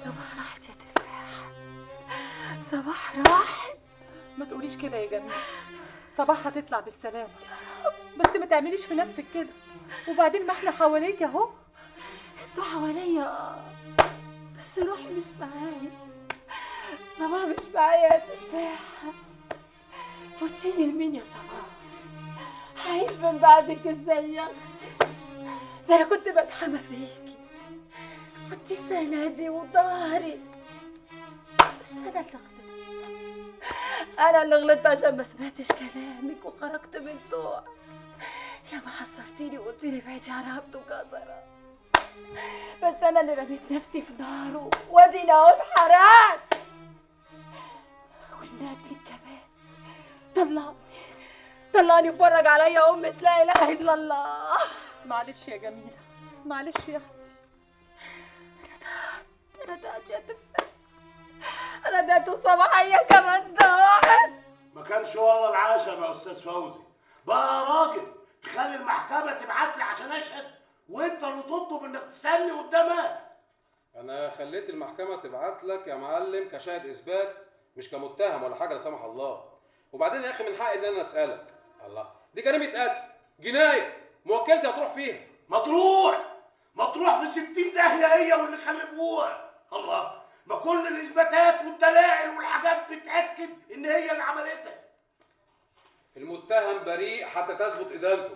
صباح راحت يا تفاح، صباح راحت. ما تقوليش كده يا جميلة، صباح هتطلع بالسلامة يا رب، بس ما تعمليش في نفسك كده. وبعدين ما احنا حواليك اهو. انتوا حواليا بس روحي مش معايا، صباح مش معايا يا تفاح. فوتيني لمين يا صباح؟ هعيش من بعدك ازاي يا اختي؟ ده انا كنت بتحمى فيكي، كنت سندي وظهري، بس انا اللي غلطت، انا اللي غلطت عشان ما سمعتش كلامك وخرجت من طوعك. يا ما حذرتيني وقلتيلي بعدي عن عبده وجزرة، بس انا اللي رميت نفسي في ناره وادينا اهو اتحرقت. والندل كمان طلعني، طلعني وفرج عليا أمة لا إله إلا الله. معلش يا جميلة، معلش يا أختي. أنا ضعت يا تفاح، أنا ضعت وصباحية كمان ضاعت. ما كانش والله العشم يا أستاذ فوزي، بقى راجل تخلي المحكمة تبعت لي عشان أشهد، وأنت اللي تطلب إنك تسألني قدامها. أنا خليت المحكمة تبعت لك يا معلم كشاهد إثبات، مش كمتهم ولا حاجة لا سمح الله. وبعدين يا أخي من حقي إن أنا أسألك. الله، دي جريمة قتل، جناية، موكلتي هتروح فيها. مطروح في 60 داهية هي واللي خلفوها. الله، ما كل الاثباتات والدلائل والحاجات بتاكد ان هي اللي عملتها. المتهم بريء حتى تثبت ادانته،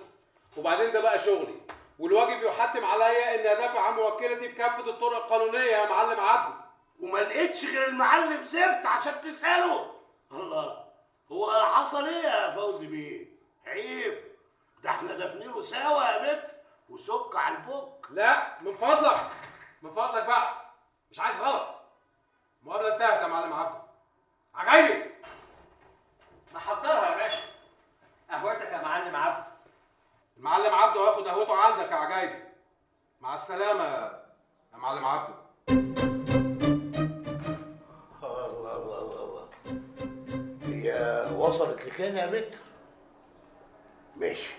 وبعدين ده بقى شغلي، والواجب يحتم عليا اني ادافع عن موكلتي بكافة الطرق القانونية يا معلم عبده. وما لقيتش غير المعلم زفت عشان تساله. الله، هو حصل ايه يا فوزي بيه؟ عيب، ده احنا دافنينه سوا يا متر وسك على البوك. لا من فضلك، من فضلك بقى، مش عايز غلط. المقابلة انتهت يا معلم عبده. عجايبي محضرها يا باشا. قهوتك يا معلم عبده. المعلم عبده هياخد قهوته عندك يا عجايبي. مع السلامة يا معلم عبده. الله الله الله الله، هي وصلت لكده يا متر؟ ماشي.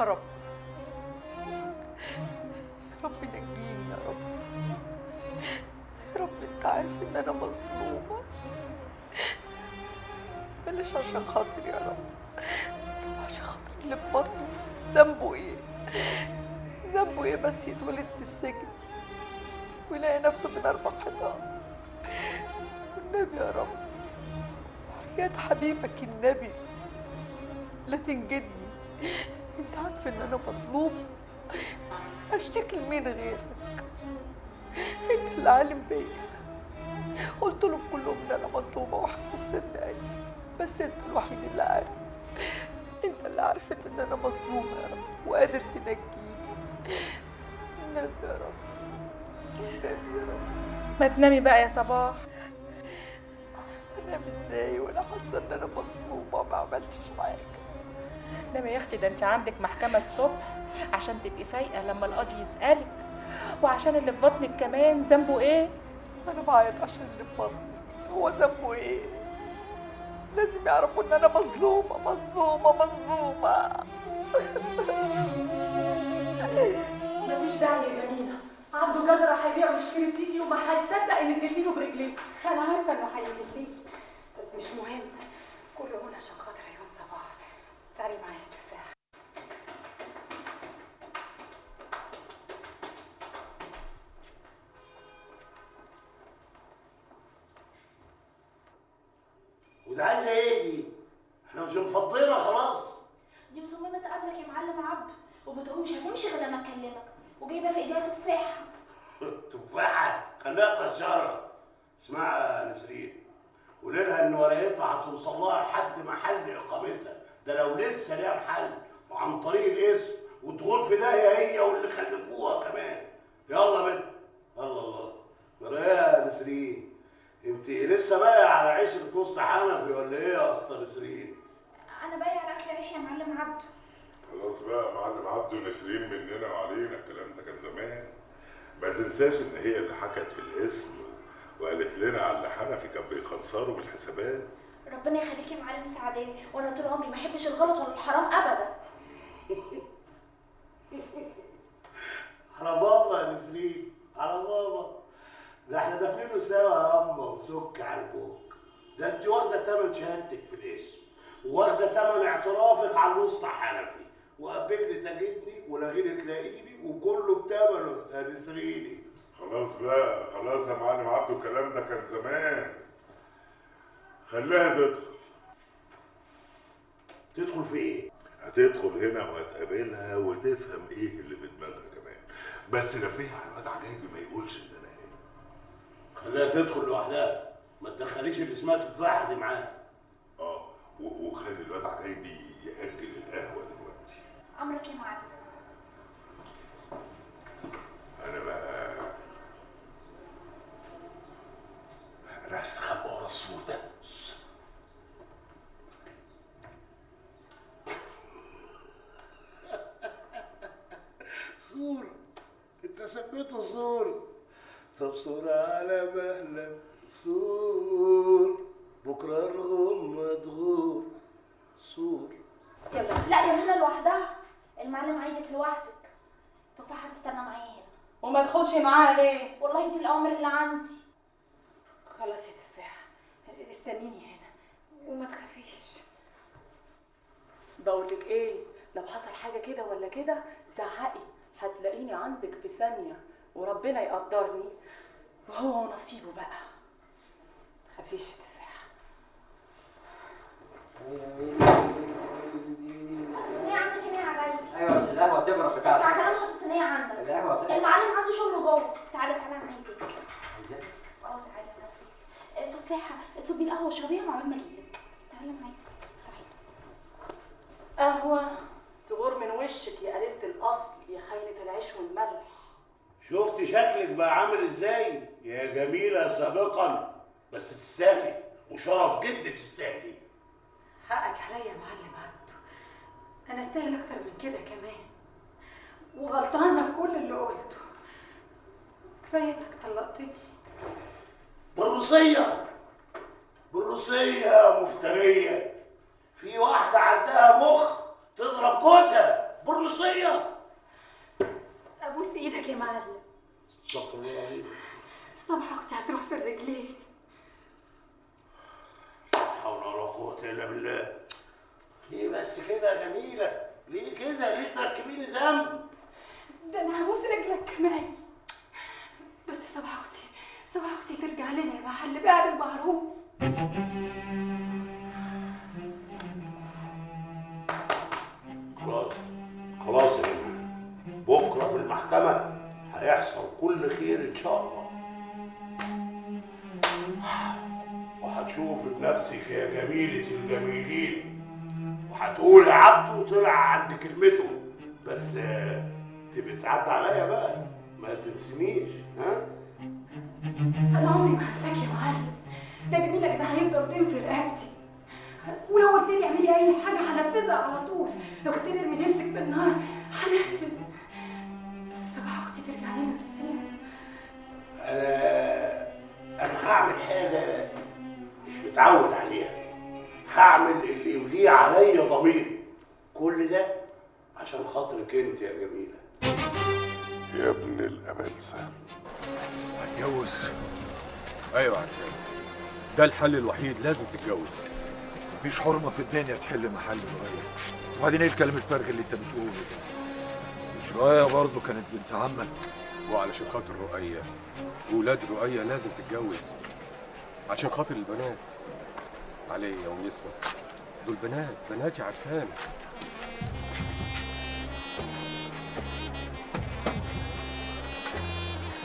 يا رب يا رب نجيني يا رب. يا رب انت عارف ان انا مظلومة، بلاش عشان خاطري يا رب، طب عشان خاطر اللي في بطني. ذنبه ايه؟ ذنبه ايه بس يتولد في السجن ويلاقي نفسه بين 4 حيطان؟ والنبي يا رب، وحياة حبيبك النبي لا تنجدني. انت عارف ان انا مظلوم، اشتكي لمين غيرك؟ انت اللي عالم بيا. قلت لهم كلهم ان انا مظلومة وحد صدقني، بس انت الوحيد اللي عارف، انت اللي عارف ان انا مظلومة يا رب وقادر تنجيني. النبي يا رب، النبي يا رب. ما تنامي بقى يا صباح. انام ازاي وانا حاسه ان انا مظلومة ما عملتش حاجة؟ نامي يا اختي، ده انت عندك محكمة الصبح عشان تبقي فايقه لما القاضي يسالك، وعشان اللي في بطنك كمان ذنبه ايه؟ انا بعيط عشان اللي في بطني، هو ذنبه ايه؟ لازم يعرفوا ان انا مظلومة مظلومة مظلومة. مفيش داعي يا جميلة، عبده جزرة هيبيع ويشتري فيكي وما هيصدق انك تديله برجليك. انا عارفه انه هيذلك، بس مش مهم، كله هون عشان خاطر عيون صباح. تعالي معايا يا تفاح. وده عايزه ايه دي؟ احنا مش مفضينا خلاص. دي مصممه تقابلك يا معلم عبده، وبتقول مش هتمشي غير لما اكلمك، وجايبه في ايديها تفاحة. تفاحة؟ خليها تشجرها. اسمعي يا نسرين، قولي لها ان ورقتها هتوصل لها لحد محل اقامتها، ده لو لسه ليها محل، وعن طريق الاسم، وتغور في داهية هي واللي خلفوها كمان. يلا بنت، الله الله. يا نسرين، انت لسه باقية على عشرة نص حنفي ولا ايه يا اسطى نسرين؟ انا باقية على اكل عيش يا معلم عبده. خلاص بقى يا معلم عبده، نسرين مننا وعلينا، الكلام ده كان زمان. ما تنساش ان هي اللي حكت في الاسم وقالت لنا على اللي حنفي كان بيخنصره بالحسابات. ربنا يخليك يا معلم سعداوي، وانا طول عمري ما احبش الغلط ولا الحرام ابدا. على بابا يا نسرين، على بابا، ده احنا دافنينه سوا يا اما وسك على البوك. ده انت واخده تمن شهادتك في الاسم، وواخده تمن اعترافك على الوسطى حنفي، وقبلني تجدني ولغيني تلاقيني، وكله بتمنه يا نسريني. خلاص بقى، خلاص يا معلم عبده، الكلام ده كان زمان. خليها تدخل. تدخل في ايه؟ هتدخل هنا وهتقابلها وتفهم ايه اللي في دماغها كمان، بس نبهها على الواد عجايبي ما يقولش ان انا هنا. خليها تدخل لوحدها، ما تدخليش اللي اسمها تفاحة دي معاها. وخلي الواد عجايبي يأجل القهوة دلوقتي. امرك يا معلم. انا بقى انا هستخبى ورا السور ده. سور؟ انت سميته سور؟ طب سور على مهلك، سور بكره الغمة تغور، سور. يلا. لا يا منى لوحدها، المعلم عايزك لوحدك. تفاحة تستنى معايا هنا. وما تدخلش معاها ليه؟ والله دي الأوامر اللي عندي. خلاص يا تفاح، استنيني هنا وما تخافيش. بقول لك ايه، لو حصل حاجة كده ولا كده زعقي، هتلاقيني عندك في ثانية، وربنا يقدرني وهو ونصيبه بقى. تخافيش يا تفاح. حط الصينية عندك هنا يا عجايبي. ايوه بس القهوة تبرد بتاعتك. بس عجلان حط الصينية عندك. القهوة تبرد. المعلم عنده شغل جوه. تعالى تعالى انا عايزاك. عايزاك؟ اه تعالى تعالى. تفاحة صبي القهوة واشربيها مع ما اجيلك. تعالى انا عايزاك. تعالى. قهوة تغور من وشك يا قليله الاصل يا خاينه العيش والملح. شفت شكلك بقى عامل ازاي يا جميلة سابقا، بس تستاهلي وشرف جد تستاهلي. حقك عليا يا معلم عبده، انا استاهل اكتر من كده كمان، وغلطانه في كل اللي قلته. كفاية انك طلقتني. بالروسيه بالروسيه مفتريه، في واحدة عندها مخ تضرب جوزها بالروسيه. ابوس ايدك يا معلم. استغفر الله العظيم. الصبح اختي هتروح في الرجلين. لا حول ولا قوة الا بالله. ليه بس كده يا جميلة؟ ليه كده؟ ليه تركبيني ذنب؟ ده انا هبوس رجلك كمان. بس صباح اختي، صباح اختي ترجع لنا يا معلم، اعمل معروف. خلاص خلاص يا جميلة، بكره في المحكمة هيحصل كل خير ان شاء الله، وهتشوف بنفسك يا جميلة الجميلين، وهتقول يا عبده طلع عند كلمته. بس تبقي تعدي عليا بقى، ما تنسينيش. ها؟ انا عمري ما هنساك يا معلم، ده جميلك ده هيفضل طين في رقبتي، ولو قلت لي اعملي اي حاجة هنفذها على طول، لو قلت لي ارمي نفسك في النار هنفذ. بس صباح اختي ترجع لنا بالسلامة. انا هعمل حاجة مش متعود عليها، هعمل اللي يمليه عليا ضميري، كل ده عشان خاطرك انت يا جميلة. يا ابن الابلسه. هتجوز؟ ايوه عارفين، ده الحل الوحيد، لازم تتجوز. مفيش حرمه في الدنيا تحل محل رؤية. وبعدين ايه الكلام الفارغ اللي انت بتقوله ده؟ مش رؤية برضه كانت بنت عمك؟ وعلشان خاطر رؤية وولاد رؤية لازم تتجوز، عشان خاطر البنات عليا ونسمة، دول بنات بناتي عارفان.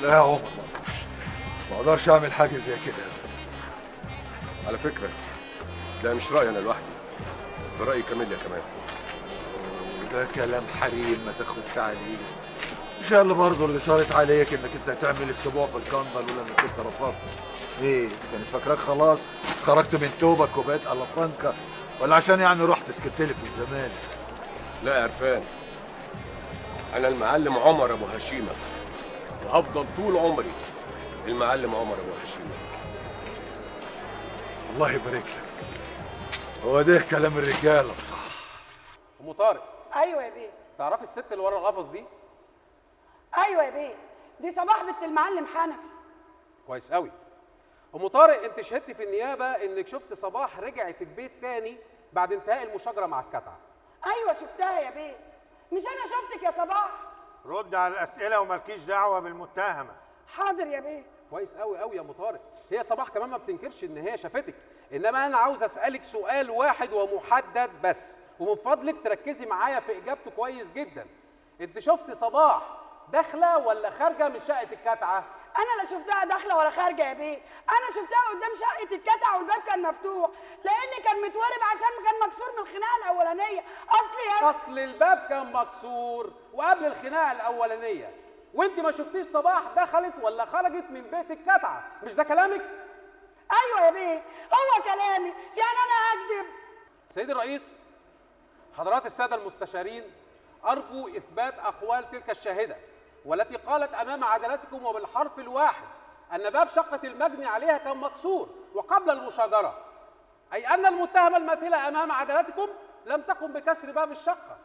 لا يا عمر، ما اقدرش اعمل حاجة زي كده. على فكرة ده مش رأيي أنا لوحدي، ده رأي كاميليا كمان. ده كلام حريم ما تاخدش عليه. مش هي اللي برضه اللي شارت عليك انك انت هتعمل السبوع بالكندل ولا انك انت رفضت؟ ايه كانت فاكراك خلاص خرجت من توبك وبقيت على فرانكا، ولا عشان يعني رحت سكت لي في الزمالك؟ لا يا عرفان، أنا المعلم عمر أبو هشيمة، وهفضل طول عمري المعلم عمر أبو هشيمة. الله يبارك لك، هو ده كلام الرجالة بصح. ام طارق. ايوه يا بيه. تعرفي الست اللي ورا القفص دي؟ ايوه يا بيه، دي صباح بنت المعلم حنفي. كويس قوي. ام طارق، انت شهدتي في النيابة انك شفت صباح رجعت البيت تاني بعد انتهاء المشاجره مع الكتعه. ايوه شفتها يا بيه. مش انا شفتك يا صباح؟ رد على الاسئلة ومالكيش دعوه بالمتهمه. حاضر يا بيه. كويس قوي قوي يا ام طارق، هي صباح كمان ما بتنكرش ان هي شافتك، انما انا عاوز اسالك سؤال واحد ومحدد بس، ومن فضلك تركزي معايا في اجابته كويس جدا. انت شفت صباح داخله ولا خارجه من شقه الكتعه؟ انا لا شفتها داخله ولا خارجه يا بيه، انا شفتها قدام شقه الكتعه والباب كان مفتوح، لان كان متورب عشان كان مكسور من الخناقة الاولانية. اصل الباب كان مكسور وقبل الخناقة الاولانية، وانت ما شفتيش صباح دخلت ولا خرجت من بيت الكتعه، مش ده كلامك؟ ايوه يا بيه، هو كلامي، يعني انا هكذب؟ سيدي الرئيس، حضرات السادة المستشارين، ارجو اثبات اقوال تلك الشاهده والتي قالت امام عدالتكم وبالحرف الواحد ان باب شقه المجني عليها كان مكسور وقبل المشاجره، اي ان المتهمه الماثله امام عدالتكم لم تقم بكسر باب الشقة،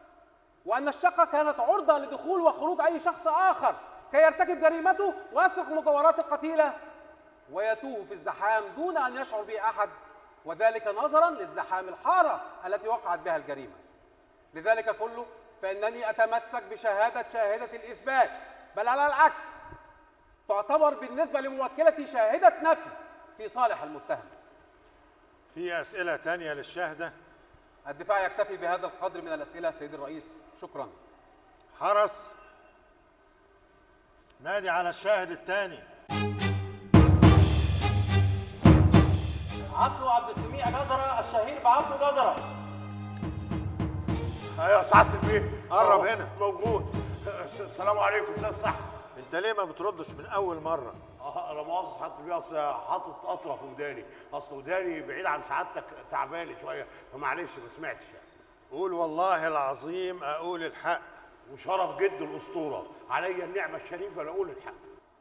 وان الشقة كانت عرضه لدخول وخروج اي شخص اخر كي يرتكب جريمته ويسرق مجوهرات القتيله ويتوه في الزحام دون ان يشعر به احد، وذلك نظرا لازدحام الحارة التي وقعت بها الجريمة. لذلك كله فإنني أتمسك بشهادة شاهدة الإثبات، بل على العكس تعتبر بالنسبة لموكلتي شاهدة نفي في صالح المتهم. في أسئلة تانية للشاهدة؟ الدفاع يكتفي بهذا القدر من الأسئلة سيد الرئيس، شكرا. حرس، نادي على الشاهد الثاني. عبده عبد السميع جزرة الشهير بعبده جزرة. ايوه سعادة البيه. قرب هنا. موجود. السلام عليكم، ازي الصحة؟ انت ليه ما بتردش من أول مرة؟ انا مؤاخذة سعادة البيه، اصل حاطط قطرة في وداني، اصل وداني بعيد عن سعادتك تعبانة شوية، فمعلش ما سمعتش يعني. قول والله العظيم أقول الحق. وشرف جد الأسطورة، عليا النعمة الشريفة لأقول الحق.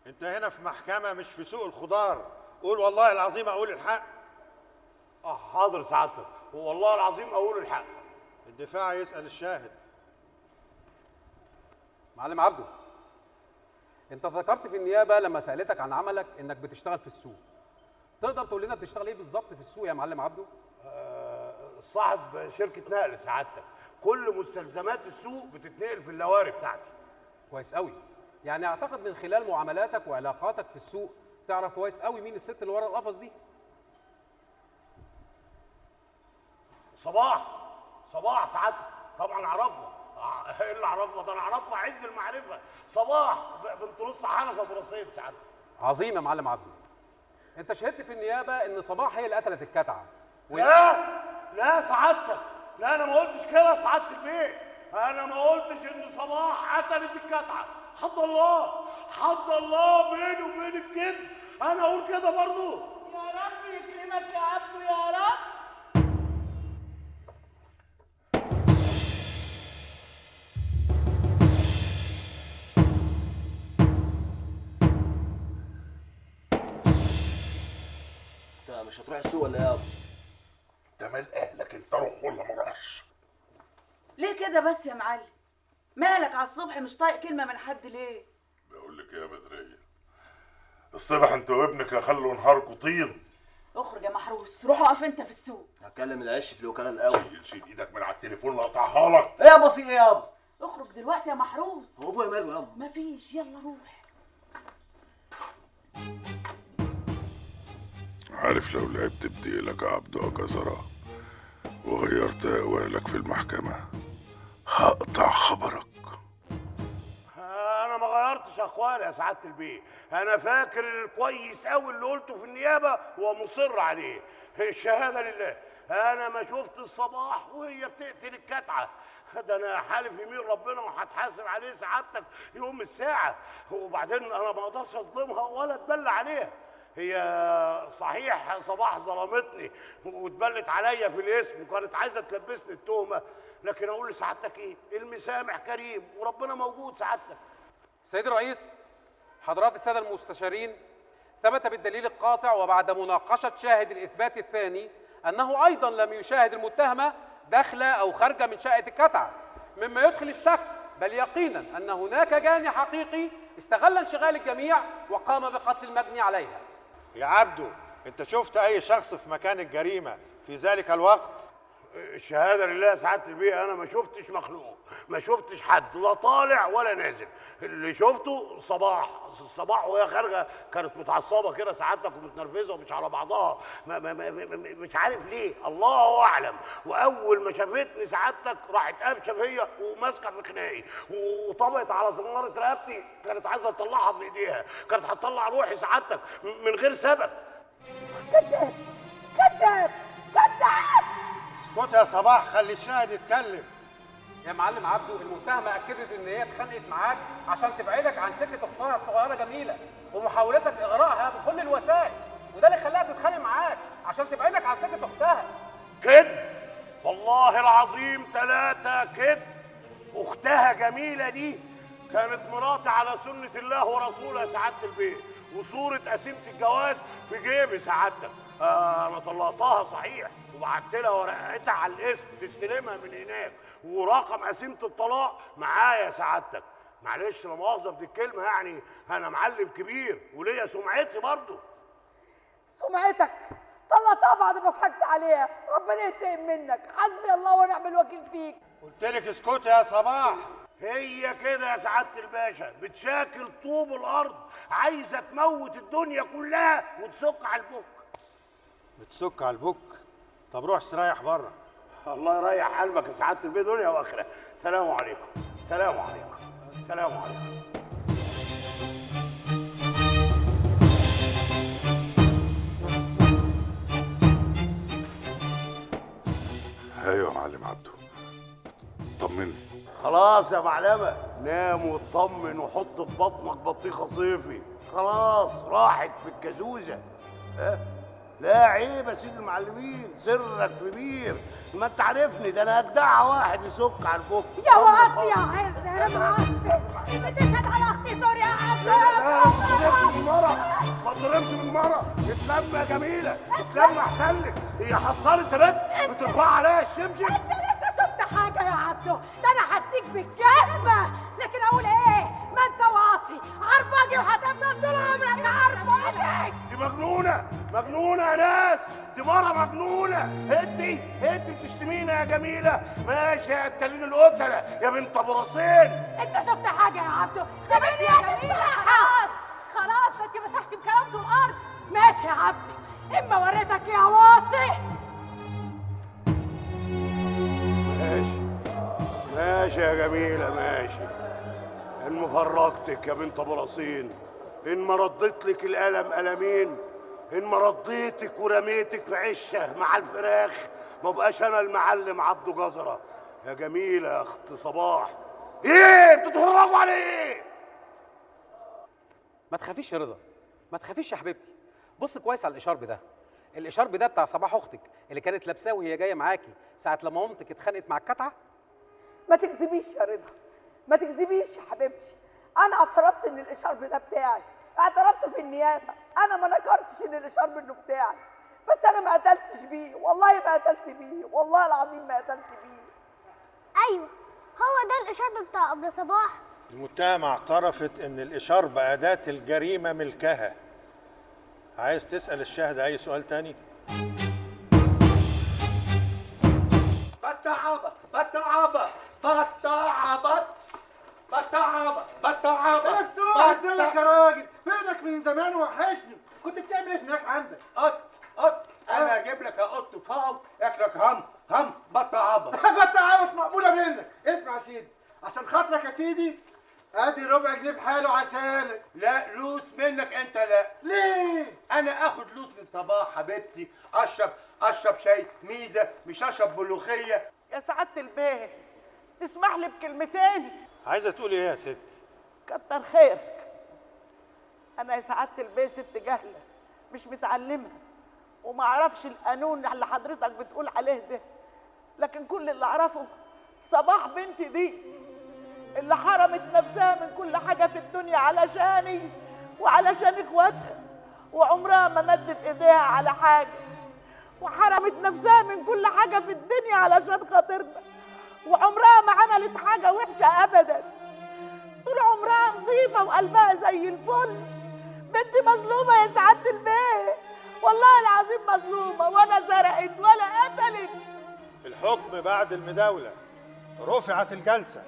أنت هنا في محكمة مش في سوق الخضار، قول والله العظيم أقول الحق. حاضر سعادتك، والله العظيم أقول الحق. الدفاع يسأل الشاهد. معلم عبده، أنت ذكرت في النيابة لما سألتك عن عملك إنك بتشتغل في السوق. تقدر تقول لنا بتشتغل إيه بالظبط في السوق يا معلم عبده؟ صاحب شركة نقل سعادتك، كل مستلزمات السوق بتتنقل في اللواري بتاعتي. كويس قوي، يعني اعتقد من خلال معاملاتك وعلاقاتك في السوق تعرف كويس قوي مين الست اللي ورا القفص دي. صباح، صباح سعادتك، طبعا اعرفها. ايه اللي اعرفها؟ ده انا اعرفها عز المعرفة. صباح بنت نص حنفه برصيد سعادتك. عظيم يا معلم عبده. انت شهدت في النيابة ان صباح هي اللي قتلت الكتعه. لا لا سعادتك، لا انا ما قلتش كده يا سعادة البيه، انا ما قلتش ان صباح قتلت الكتعه. حد الله، حد الله بيني وبين الكذب، انا اقول كده برضه. يا رب يكرمك يا عبده يا رب. انت مش هتروح السوق ولا ايه يا ابو؟ ده مال اهلك انت، روح ولا ما روحش. ليه كده بس يا معلم؟ مالك على الصبح مش طايق كلمة من حد ليه؟ بقول لك ايه يا بدريه، الصبح انت وابنك لخلوا نهاركوا طين. اخرج يا محروس، روح اقف انت في السوق. هكلم العش في الوكالة الاول. شيل ايدك من على التليفون لاقطعها لك. ايه يابا في ايه يابا؟ اخرج دلوقتي يا محروس. هو ابويا ماله يابا؟ مفيش، يلا روح. عارف لو لعبت بديلك يا عبده يا جزرة وغيرت اقوالك في المحكمة هقطع خبرك. انا ما غيرتش اقوالي يا سعادة البيه، انا فاكر كويس قوي اللي قلته في النيابة ومصر عليه. الشهادة لله، انا ما شفت الصباح وهي بتقتل الكتعه. ده انا حالف يمين ربنا وهتحاسب عليه سعادتك يوم الساعة. وبعدين انا ما اقدرش اظلمها ولا اتبلى عليها. هي صحيح صباح ظلمتني واتبلت عليا في الاسم وكانت عايزه تلبسني التهمة، لكن اقول لسعادتك ايه؟ المسامح كريم وربنا موجود سعادتك. سيد الرئيس، حضرات السادة المستشارين، ثبت بالدليل القاطع وبعد مناقشة شاهد الاثبات الثاني انه ايضا لم يشاهد المتهمه داخله او خارجه من شقه الكتعه، مما يدخل الشك بل يقينا ان هناك جاني حقيقي استغل انشغال الجميع وقام بقتل المجني عليها. يا عبده، انت شفت اي شخص في مكان الجريمة في ذلك الوقت؟ الشهادة لله يا سعادة البيه، انا ما شفتش مخلوق، ما شفتش حد لا طالع ولا نازل. اللي شفته صباح، الصباح وهي خارجه كانت متعصبه كده سعادتك ومتنرفزه ومش على بعضها، ما ما ما مش عارف ليه، الله اعلم. واول ما شافتني سعادتك راحت قافشه فيا وماسكه في خناقي وطبقت على زماره رقبتي، كانت عايزه تطلعها في ايديها، كانت هتطلع روحي سعادتك من غير سبب. كذاب كذاب كذاب. اسكت يا صباح، خلي الشاهد يتكلم. يا معلم عبده، المتهمة أكدت إن هي اتخانقت معاك عشان تبعدك عن سكة أختها الصغيرة جميلة ومحاولتك إغرائها بكل الوسائل، وده اللي خلاها تتخانق معاك عشان تبعدك عن سكة أختها. كذب والله العظيم ثلاثة كذب. أختها جميلة دي كانت مراتي على سنة الله ورسوله يا سعادة البيت، وصورة قسيمة الجواز في جيبي سعادتك. أنا طلقتها صحيح وبعت لها ورقتها على الاسم تستلمها من هناك، ورقم قسيمة الطلاق معايا سعادتك. معلش لا مؤاخذة في الكلمة، يعني أنا معلم كبير وليا سمعتي برضه. سمعتك طلقتها بعد ما ضحكت عليها. ربنا ينتقم منك، حسبي الله ونعم الوكيل فيك. قلت لك اسكتي يا صباح. هي كده يا سعادة الباشا، بتشاكل طوب الارض، عايزه تموت الدنيا كلها وتسك على البك. بتسك على البك؟ طب روح استريح بره. الله يريح قلبك يا سعادة البيه دنيا واخره. سلام عليكم، سلام عليكم، سلام عليكم. ايوه يا معلم عبده، طمني. خلاص يا معلمه، نام واطمن وحط في بطنك بطيخه صيفي، خلاص راحت في الكازوزه. ها؟ لا عيب يا سيد المعلمين، سرك في بير، ما انت عارفني، ده انا اجدع واحد يسك على البك. يا واطي يا عرض يا معفن، بتشهد على اختي سوري يا عبده. لا ما تضربش بالمرة، ما تضربش بالمرة، اتلم يا جميلة، اتلم احسن لك، هي حصلت يا بنت، بترفع عليها الشبشب. انت لسه شفت حاجة يا عبده؟ ده انا هديك بالجزمه، لكن اقول ايه؟ ما انت واطي عرباجي وهتفضل طول عمرك عرباجي. دي مجنونة، مجنونة يا ناس، دي مرة مجنونة. انت بتشتمينا يا جميلة، ماشي يا قتالين القتلة يا بنت ابو راسين. انت شفت حاجة يا عبده؟ سيبيني يا جميلة. خلاص خلاص، ده انت مسحتي بكرامته الارض. ماشي يا عبده، اما وريتك يا واطي. ماشي ماشي يا جميلة ماشي. ان ما فرجتك يا بنت ابو راسين، ان ما رديت لك القلم قلمين، ان ما رديتك ورميتك في عشه مع الفراخ، ما بقاش انا المعلم عبده جزرة. يا جميلة يا اخت صباح، ايه بتتفرجوا على ايه؟ ما تخافيش يا رضا، ما تخافيش يا حبيبتي. بص كويس على الاشارب ده، الاشارب ده بتاع صباح اختك اللي كانت لابساه وهي جاية معاكي ساعة لما مامتك اتخانقت مع الكتعه. ما تكذبيش يا رضا، ما تكذبيش يا حبيبتي، انا اعترفت ان الاشارب ده بتاعي، اعترفت في النيابة، انا ما نكرتش ان الاشارب انه بتاعي، بس انا ما قتلتش بيه، والله ما قتلت بيه، والله العظيم ما قتلت بيه. ايوه هو ده الاشارب بتاع ابو صباح. المتهمة اعترفت ان الاشارب اداة الجريمة ملكها. عايز تسأل الشاهد اي سؤال تاني؟ بتعبط بتعبط بتعبط بتعبط بتعبط. مفتوح، ازيك يا راجل؟ فينك من زمان وحشني، كنت بتعمل ايه هناك عندك؟ قط قط، انا اجيب لك قط فاو اكلك هم هم بتعبط. بتعبط مقبولة منك. اسمع يا سيدي، عشان خاطرك يا سيدي ادي ربع جنيه بحاله عشانك. لا لوس منك انت. لا ليه؟ انا اخد لوس من صباح حبيبتي، اشرب شاي ميزة، مش اشرب ملوخية. يا سعادة البيه تسمح لي بكلمتين؟ عايزه تقولي ايه يا ست؟ كتر خيرك. انا يا سعادة البيه ست جهله مش متعلمة وما اعرفش القانون اللي حضرتك بتقول عليه ده، لكن كل اللي اعرفه صباح بنتي دي اللي حرمت نفسها من كل حاجة في الدنيا علشاني وعلشان اخواتها، وعمرها ما مدت ايديها على حاجة، وحرمت نفسها من كل حاجة في الدنيا علشان خاطرنا، وعمرها ما عملت حاجة وحشة ابدا، طول عمرها نظيفة وقلبها زي الفل. بنتي مظلومة يا سعادة البيه، والله العظيم مظلومة، ولا سرقت ولا قتلت. الحكم بعد المداوله، رفعت الجلسة.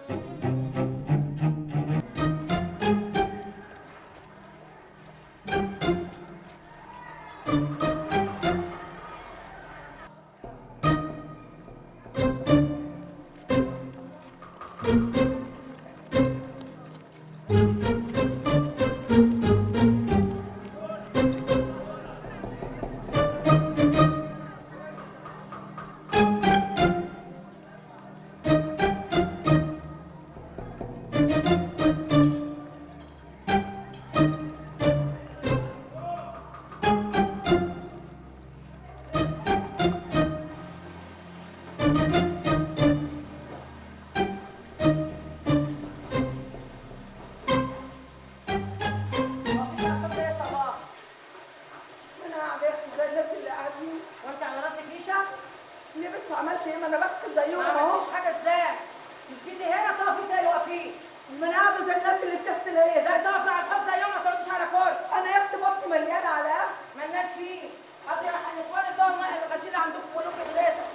هات يا النسوان الضوء الغسيل عندكم كلكم ثلاثة.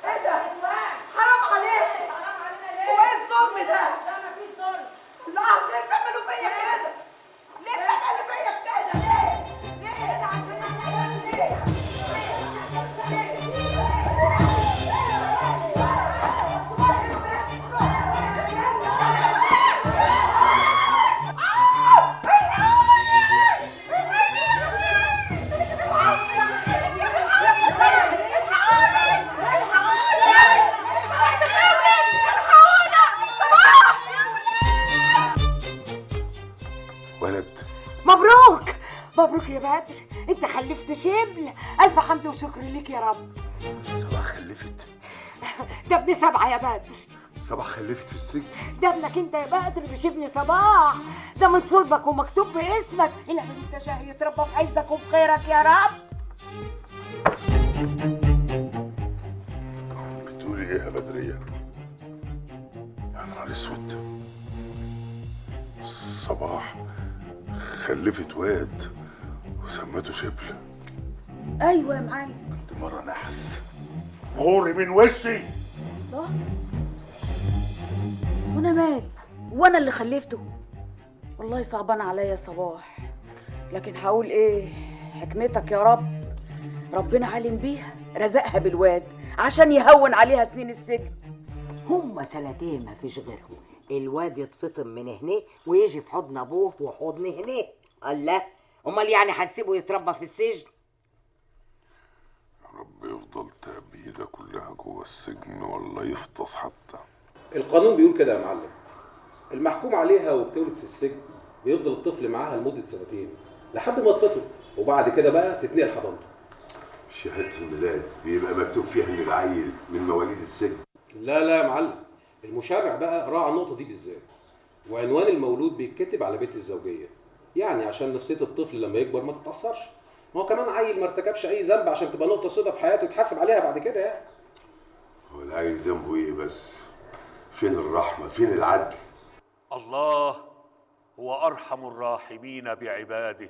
ايه ده؟ حرام عليك. حرام علينا ليه؟ هو ايه الظلم ده؟ لا مفيش ظلم. لا ليه بتعملوا فيا كده؟ ليه بتعملوا فيا كده؟ ليه؟ ليه؟ ليه؟ ولد. مبروك مبروك يا بدر، انت خلفت شبل، الف حمد وشكر ليك يا رب. صباح خلفت؟ ده ابن 7 يا بدر. صباح خلفت في السجن؟ ده ابنك انت يا بدر مش ابن صباح، ده من صلبك ومكتوب باسمك. الهي انت شاهي يتربى في عزك وفي خيرك يا رب. بتقولي ايه يا بدرية؟ يا نهار اسود، صباح خلفت واد وسمته شبل. ايوه يا معلم. كنت مرة نحس. غوري من وشي. الله، وانا مالي؟ وانا اللي خلفته؟ والله صعبان عليا يا صباح، لكن هقول ايه، حكمتك يا رب، ربنا عالم بيها، رزقها بالواد عشان يهون عليها سنين السجن. هما سنتين ما فيش غيرهم، الواد يتفطم من هنا ويجي في حضن ابوه وحضن هنا. الله، امال يعني هنسيبه يتربى في السجن؟ يا رب يفضل تأبيده كلها جوه السجن ولا يفطس حتى. القانون بيقول كده يا معلم، المحكوم عليها وبتولد في السجن بيفضل الطفل معاها لمدة 2 سنين لحد ما يتفطم، وبعد كده بقى تتنقل حضانته. شهادة الميلاد بيبقى مكتوب فيها ان العيل من مواليد السجن. لا لا يا معلم، المشرع بقى راعى النقطة دي بالذات، وعنوان المولود بيتكتب على بيت الزوجية، يعني عشان نفسية الطفل لما يكبر ما تتأثرش. ما هو كمان عيل ما ارتكبش أي ذنب عشان تبقى نقطة سوداء في حياته يتحاسب عليها بعد كده يعني. هو العيل ذنبه إيه بس؟ فين الرحمة؟ فين العدل؟ الله هو أرحم الراحمين بعباده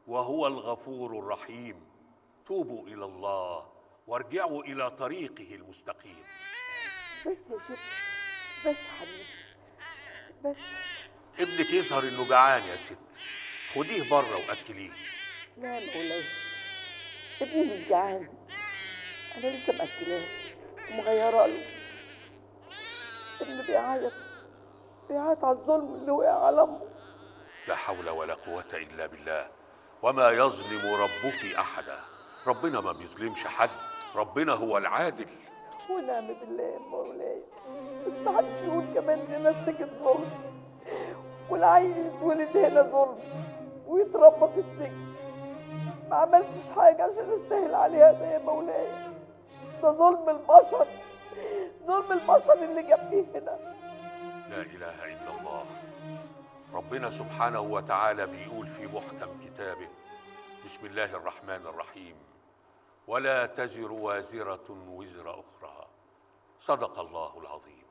وهو الغفور الرحيم. توبوا إلى الله وارجعوا إلى طريقه المستقيم. بس يا شبل، بس حبيبي، بس. ابنك يظهر انه جعان يا ست، خديه بره واكليه. لا يا مولاي، ابني مش جعان، انا لسه مأكلاه ومغيره له. ابني بيعيط، بيعيط على الظلم اللي وقع على امه. لا حول ولا قوة الا بالله. وما يظلم ربك احدا، ربنا ما بيظلمش حد، ربنا هو العادل. ونعم بالله يا مولاي، بس ما حدش يقول كمان ان السجن ظلم، والعيل يتولد هنا ظلم ويتربى في السجن. ما عملتش حاجة عشان استاهل عليها ده يا مولاي، ده ظلم البشر، ظلم البشر اللي جابني هنا. لا إله إلا الله. ربنا سبحانه وتعالى بيقول في محكم كتابه: بسم الله الرحمن الرحيم، ولا تزر وازرة وزر أخرى. صدق الله العظيم.